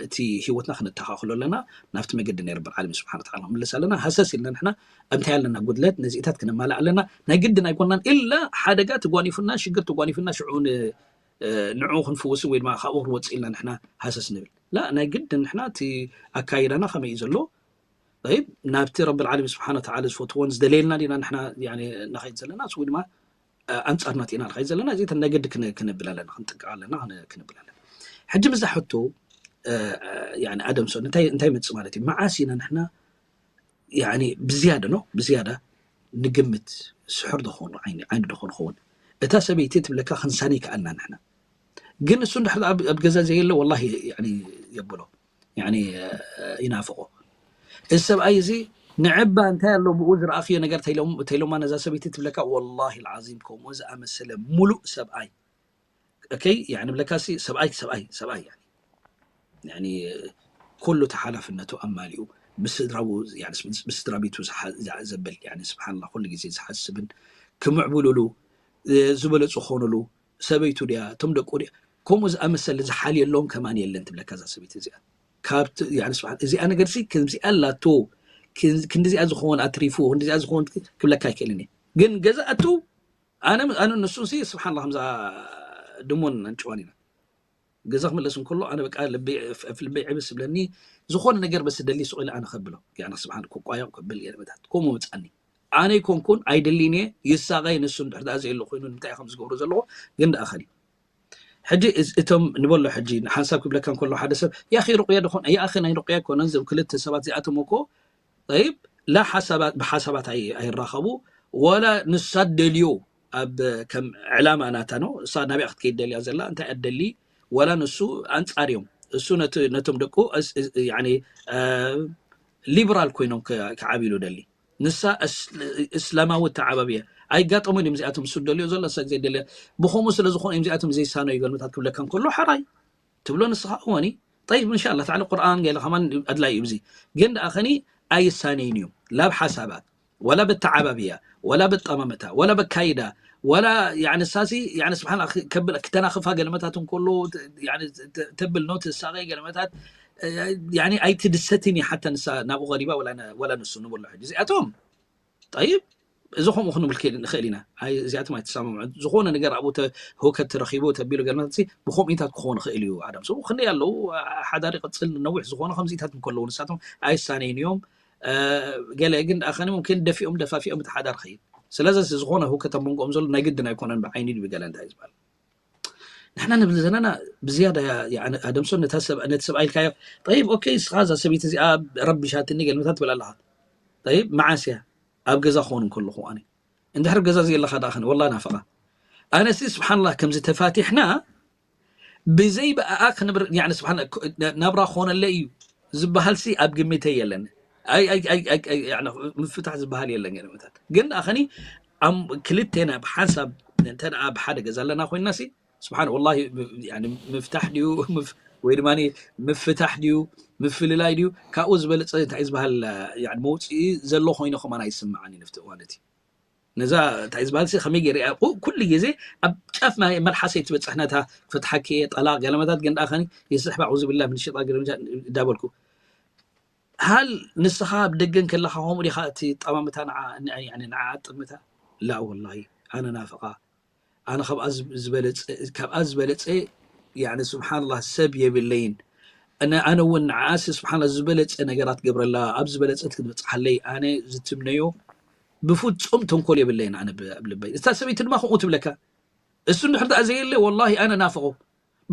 እቲ ህይወትና ክነተኻኽሎ ኣለና ናብቲ መገዲ ናይ ረብል ዓለሚን ስብሓን ተዓላ ክንምለስ ኣለና ሃሰስ ኢልና ንሕና እንታይ ኣለና ጉድለት ነዚኢታት ክነማልእ ኣለና ናይ ግድን ኣይኮናን ኢላ ሓደጋ ተጓኒፉና ሽግር ተጓኒፉና ሽዑ ንዕኡ ክንፍውስን ወይ ድማ ካብኡ ክንወፅእ ኢልና ንሕና ሃሰስ ንብል ላ ናይ ግድን ንሕና እቲ ኣካይዳና ከመይ እዩ ዘሎ طيب ናብቲ ረብል ዓለሚን ስብሓን ተዓላ ዝፈትዎን ዝደለየልና ዲና ንሕና ንኸይድ ዘለና እሱ ድማ ኣንፃር ናት ኢና ንኸይድ ዘለና እዚተን ናይ ግዲ ክን- ክንብል ኣለና ክንጥንቀቕ ኣለና ክን- ክንብል ኣለና ሕጂ ምዛ ሕቶ ያኒ ኣደም ሰው እንታይ እንታይ መፅእ ማለት እዩ መዓስ ኢና ንሕና ያኒ ብዝያዳ ነው ብዝያዳ ንግምት ስሕር ዶ ክኸውን ዓይኒ ዓይኒ ዶ ክኸውን ክኸውን እታ ሰበይቲ ትብለካ ክንሳነ ይከኣልና ንሕና ግን እሱ እንድሕር ኣብ ኣብ ገዛ ዘየለ ወላሂ ያኒ የብሎ ያኒ ይናፍቆ እዚ ሰብኣይ እዚ ንዕባ እንታይ ኣሎ ብኡ ዝረኣኽዮ ነገር ተይሎማ ነዛ ሰበይቲ ትብለካ ወላሂ ልዓዚም ከምኡ ዝኣመሰለ ሙሉእ ሰብኣይ ኦኬ ያኒ ብለካ ሲ ሰብኣይ ሰብኣይ ሰብኣይ ያኒ ያኒ ኩሉ ተሓላፍነቱ ኣማሊኡ ብስድራቡ ያኒ ብስድራ ቤቱ ዝሓ- ዝሓ- ዘብል ያኒ ስብሓንላ ኩሉ ግዜ ዝሓስብን ክምዕብሉሉ ዝበለፁ ክኾኑሉ ሰበይቱ ድያ እቶም ደቁ ድያ ከምኡ ዝኣመሰለ ዝሓልየሎም ከማን የለን ትብለካ እዛ ሰበይቲ እዚኣ ካብቲ ያኒ ስብሓን እዚኣ ነገር ሲ ከምዚኣ ኣላቶ ክን- ክንዲዚኣ ዝኸውን ኣትሪፉ ክንዲዚኣ ዝኸውን ክብለካ ኣይክእልን እየ ግን ገዛ ኣቱ ኣነ ኣነ ንሱ ሲ ስብሓንላ ከምዛ ድሞን ኣንጭዋን ኢና ገዛ ክምለስ እንከሎ ኣነ በቃ ልበይ ፍ- ልበይ ዕብስ ዝብለኒ ዝኾነ ነገር በስ ደሊ ስቕ ኢለ ኣነ ከብሎ ያኒ ስብሓን ክቋየቕ ከብል ገለመታት ከምኡ መፃኒ ኣነ ይኮንኩን ኣይደሊን እየ ይሳቐይ ንሱ እንድሕር ደኣ ዘየሎ ኮይኑ ንምንታይ ከም ዝገብሮ ዘለዎ ግን ደኣ ኸዲ ሕጂ እዝ- እቶም ንበሎ ሕጂ ሓንሳብ ክብለካ እንከሎ ሓደ ሰብ ያኺ ሩቅያ ድኾን ያኺ ናይ ሩቅያ ኮነን ዘም ክልተ ሰባት እዚኣቶም እኮ طيب لا ሓሳባት ብሓሳባት ኣይ- ኣይራኸቡ ወላ ንሳ ደልዮ ኣብ ከም ዕላማ ናታ ነው እሳ ናብያ ክትከይድ ደልያ ዘላ እንታይ ኣደሊ ወላ ንሱ ኣንጻር እዮም እሱ ነቲ- ነቶም ደቁ እስ- እስ- ያኒ፣ እ፣ ሊብራል ኮይኖም ከ- ክዓብሉ ደሊ ንሳ እስ- እስላማዊ ተዓባብያ ኣይጋጠሙን እዮም እዚኣቶም እሱ ደልዮ ዘሎ እሳ ዘይደልያ ብኸምኡ ስለ ዝኾነ እዮም እዚኣቶም ዘይሳነዩ ገልምታት ክብለካ እንከሎ ሓራይ ትብሎ ንስኻ እወኒ طيب إن شاء الله تعالى ቁርኣን ገለ ከማን ኣድላይ እዩ ብዚ ግን ደኣ ኸኒ ኣይሳነይን እዮም ላብ ሓሳባት ወላ በተዓባብያ ወላ በጠማመታ ወላ በካይዳ ወላ ያኒ ሳሲ ያኒ ስብሓን ከብል ክተናኽፋ ገለመታት እንከሎ ያኒ ተ- ተብል ነው ትሳቐ ገለመታት ያኒ ኣይትድሰትን እየ ሓታ ንሳ ናብኡ ቀሪባ ወላ ነ- ወላ ንሱ ንብሎ ሕጂ እዚኣቶም طيب እዚ ከምኡ ክንብል ክእል- ንኽእል ኢና ኣይ እዚኣቶም ኣይተሰማምዑ ዝኾነ ነገር ኣብኡ ተ- ህውከት ተረኺቡ ተቢሉ ገለመታት ብከምኡታት ክኾኑ ይኽእል እዩ ኣዳም ሰው ክንደይ ኣለዉ ሓዳር ይቕፅል ነዊሕ ዝኾነ ከምዚታት እንከለዉ ንሳቶም ኣይሳነይን እዮም ገለ ግን ኣኸኒ ሙምኪን ደፊኦም ደፋፊኦም እቲ ሓዳር ኸይድ። ስለዚ ዝኾነ ህውከት ኣብ መንጎኦም ዘሎ ናይ ግድን ኣይኮነን፣ ብዓይኒ ድዩ ገለ እንታይ ዝበሃል። ንሕና ንብል ዘለና ብዝያዳ ኣደምሶ ነቲ ሰብኣይ ኢልካዮ። ጠይብ ኦኬ፣ እስኻ እዛ ሰበይቲ እዚኣ ረቢሻትኒ ገልመታት ትብል ኣለኻ። ጠይብ መዓስ እያ ኣብ ገዛ ክኾን ከለኹ ኣነ እንድሕር ገዛ ዘየለኻ ደኣ ኸን ወላ ናፈቓ። ኣነሲ ስብሓንላ ከምዚ ተፋቲሕና ብዘይ ብኣኣ ክንብር ስብሓን ናብራ ክኾነለ እዩ ዝበሃልሲ ኣብ ግምተይ የለን። ምፍታሕ ዝበሃል የለን። ገለመታት ግን ኣኸኒ ክልቴና ብሓንሳብ እንተ ብሓደ ገዛ ኣለና ኮይንና ሲ ስብሓን ወላሂ ምፍታሕ ድዩ ወይ ድማ ምፍታሕ ድዩ ምፍልላይ ድዩ ካብኡ ዝበለፀ እንታይ ዝበሃል መውፅኢ ዘሎ ኮይኑ ከማን ኣይስምዓን እዩ ንፍቲ እዋን እቲ ነዛ እንታይ ዝበሃል ሲ ከመይ ገይረ እያ ኩሉ ግዜ ኣብ ጫፍ ናይ መልሓሰይ ትበፅሕ ነታ ክፈትሓኪ እየ ጠላቕ ገለመታት ግን ደኣ ኸኒ የስሕባ ዑዙ ቢላህ ምን ሸይጣን ረጂም እንዳበልኩ ሃል ንስኻ ኣብ ደገን ከለኻ ከምኡ ዲኻ እቲ ጠማምታ ንዓ ጥምታ ላ ወላሂ ኣነ ናፍቓ ኣነ ካብኣ ዝበለፀ ስብሓንላ ሰብ የብለይን ኣነ እውን ንዓኣሲ ስብሓንላ ዝበለፀ ነገራት ገብረላ ኣብ ዝበለፀት ክትበፅሓለይ ኣነ ዝትምነዮ ብፍፁም ተንኮል የብለይን ኣነ ኣብ ልበይ እታ ሰበይቲ ድማ ከምኡ ትብለካ እሱ እንድሕር ደኣ ዘየለ ወላሂ ኣነ ናፍቆ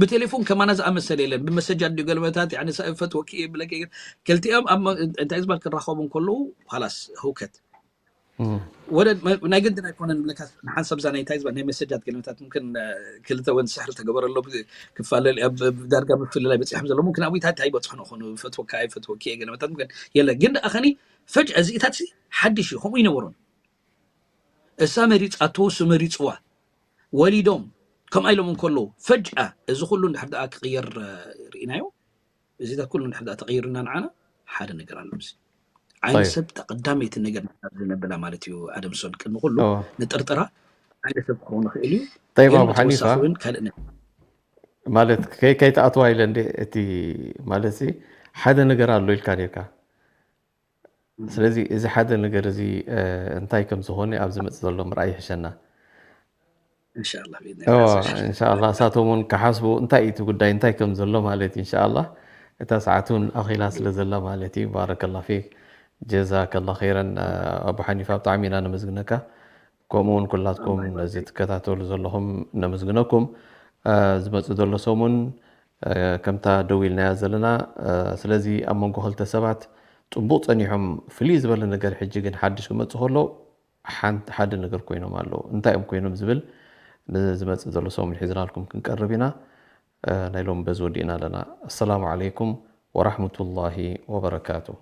ብቴሌፎን ከማና ዝኣመሰለ የለን ብመሰጃ ድዩ ገለመታት ፈትወኪ የብለኪ ክልቲኦም እንታይ ዝበሃል ክራኸቡ እንከለዉ ላስ ህውከት ወደ ናይ ግድን ኣይኮነን ብለካ ንሓንሳብ እዛ ናይ እንታይ ዝበሃል ናይ መሰጃት ገለመታት ምክን ክልተ ወን ስሕር ተገበረሎ ክፋለል ዳርጋ ምፍልላይ በፂሖም ዘሎ ምክን ኣብታት ኣይበፅሑ ንኾኑ ፈትወካ ኣይፈትወኪ ገለመታት ምክን የለ ግን ደኣ ኸኒ ፈጅ እዚኢታት ሓድሽ እዩ ከምኡ ይነበሩን እሳ መሪፃቶ እሱ መሪፅዋ ወሊዶም ከምኣ ኢሎም እንከለዉ ፈጅኣ እዚ ኩሉ እንድሕር ደኣ ክቕየር ርኢናዮ እዚታት ኩሉ እንድሕር ደኣ ተቐይርና ንዓና ሓደ ነገር ኣሎ እዚ ዓይኒ ሰብ ተቐዳመይቲ ነገር ዝነብላ ማለት እዩ ኣደምሶን ቅድሚ ኩሉ ንጥርጥራ ዓይኒ ሰብ ክኸውን ይኽእል እዩ ጠይብ ኣቡ ሓኒፋ ካልእ ማለት ከይተኣትዋ ኢለ እንደ እቲ ማለት ሓደ ነገር ኣሎ ኢልካ ነርካ ስለዚ እዚ ሓደ ነገር እዚ እንታይ ከም ዝኾነ ኣብ ዝመፅእ ዘሎ ምርኣይ ይሕሸና እንሻላ እሳቶም እውን ክሓስቡ እንታይ እቲ ጉዳይ እንታይ ከም ዘሎ ማለት እዩ እንሻላ እታ ሰዓት እውን ኣኺላ ስለ ዘላ ማለት እዩ ባረከላ ፊክ ጀዛከላ ኸይረን ኣቡ ሓኒፋ ብጣዕሚ ኢና ነመስግነካ ከምኡ እውን ኩላትኩም ነዚ ትከታተሉ ዘለኹም ነመስግነኩም ዝመፅእ ዘሎ ሰሙን ከምታ ደው ኢልናያ ዘለና ስለዚ ኣብ መንጎ ክልተ ሰባት ፅቡቕ ፀኒሖም ፍልይ ዝበለ ነገር ሕጂ ግን ሓድሽ ክመፅእ ከሎ ሓደ ነገር ኮይኖም ኣለዉ እንታይ እዮም ኮይኖም ዝብል ንዝመፅእ ዘሎ ሰሙን ሒዝናልኩም ክንቀርብ ኢና ናይ ሎም በዚ ወዲእና ኣለና ኣሰላሙ ዓለይኩም ورحمة الله وبركاته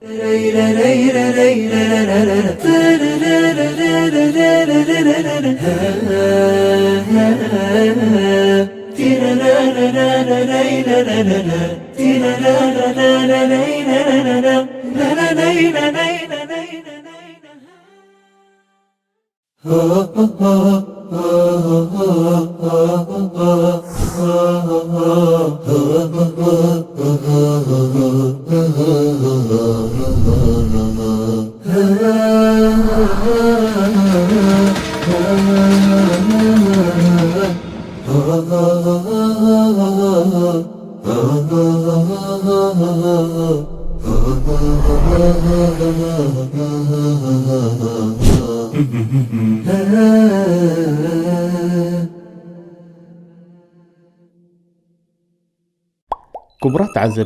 ክቡራት ተዓዘብቲ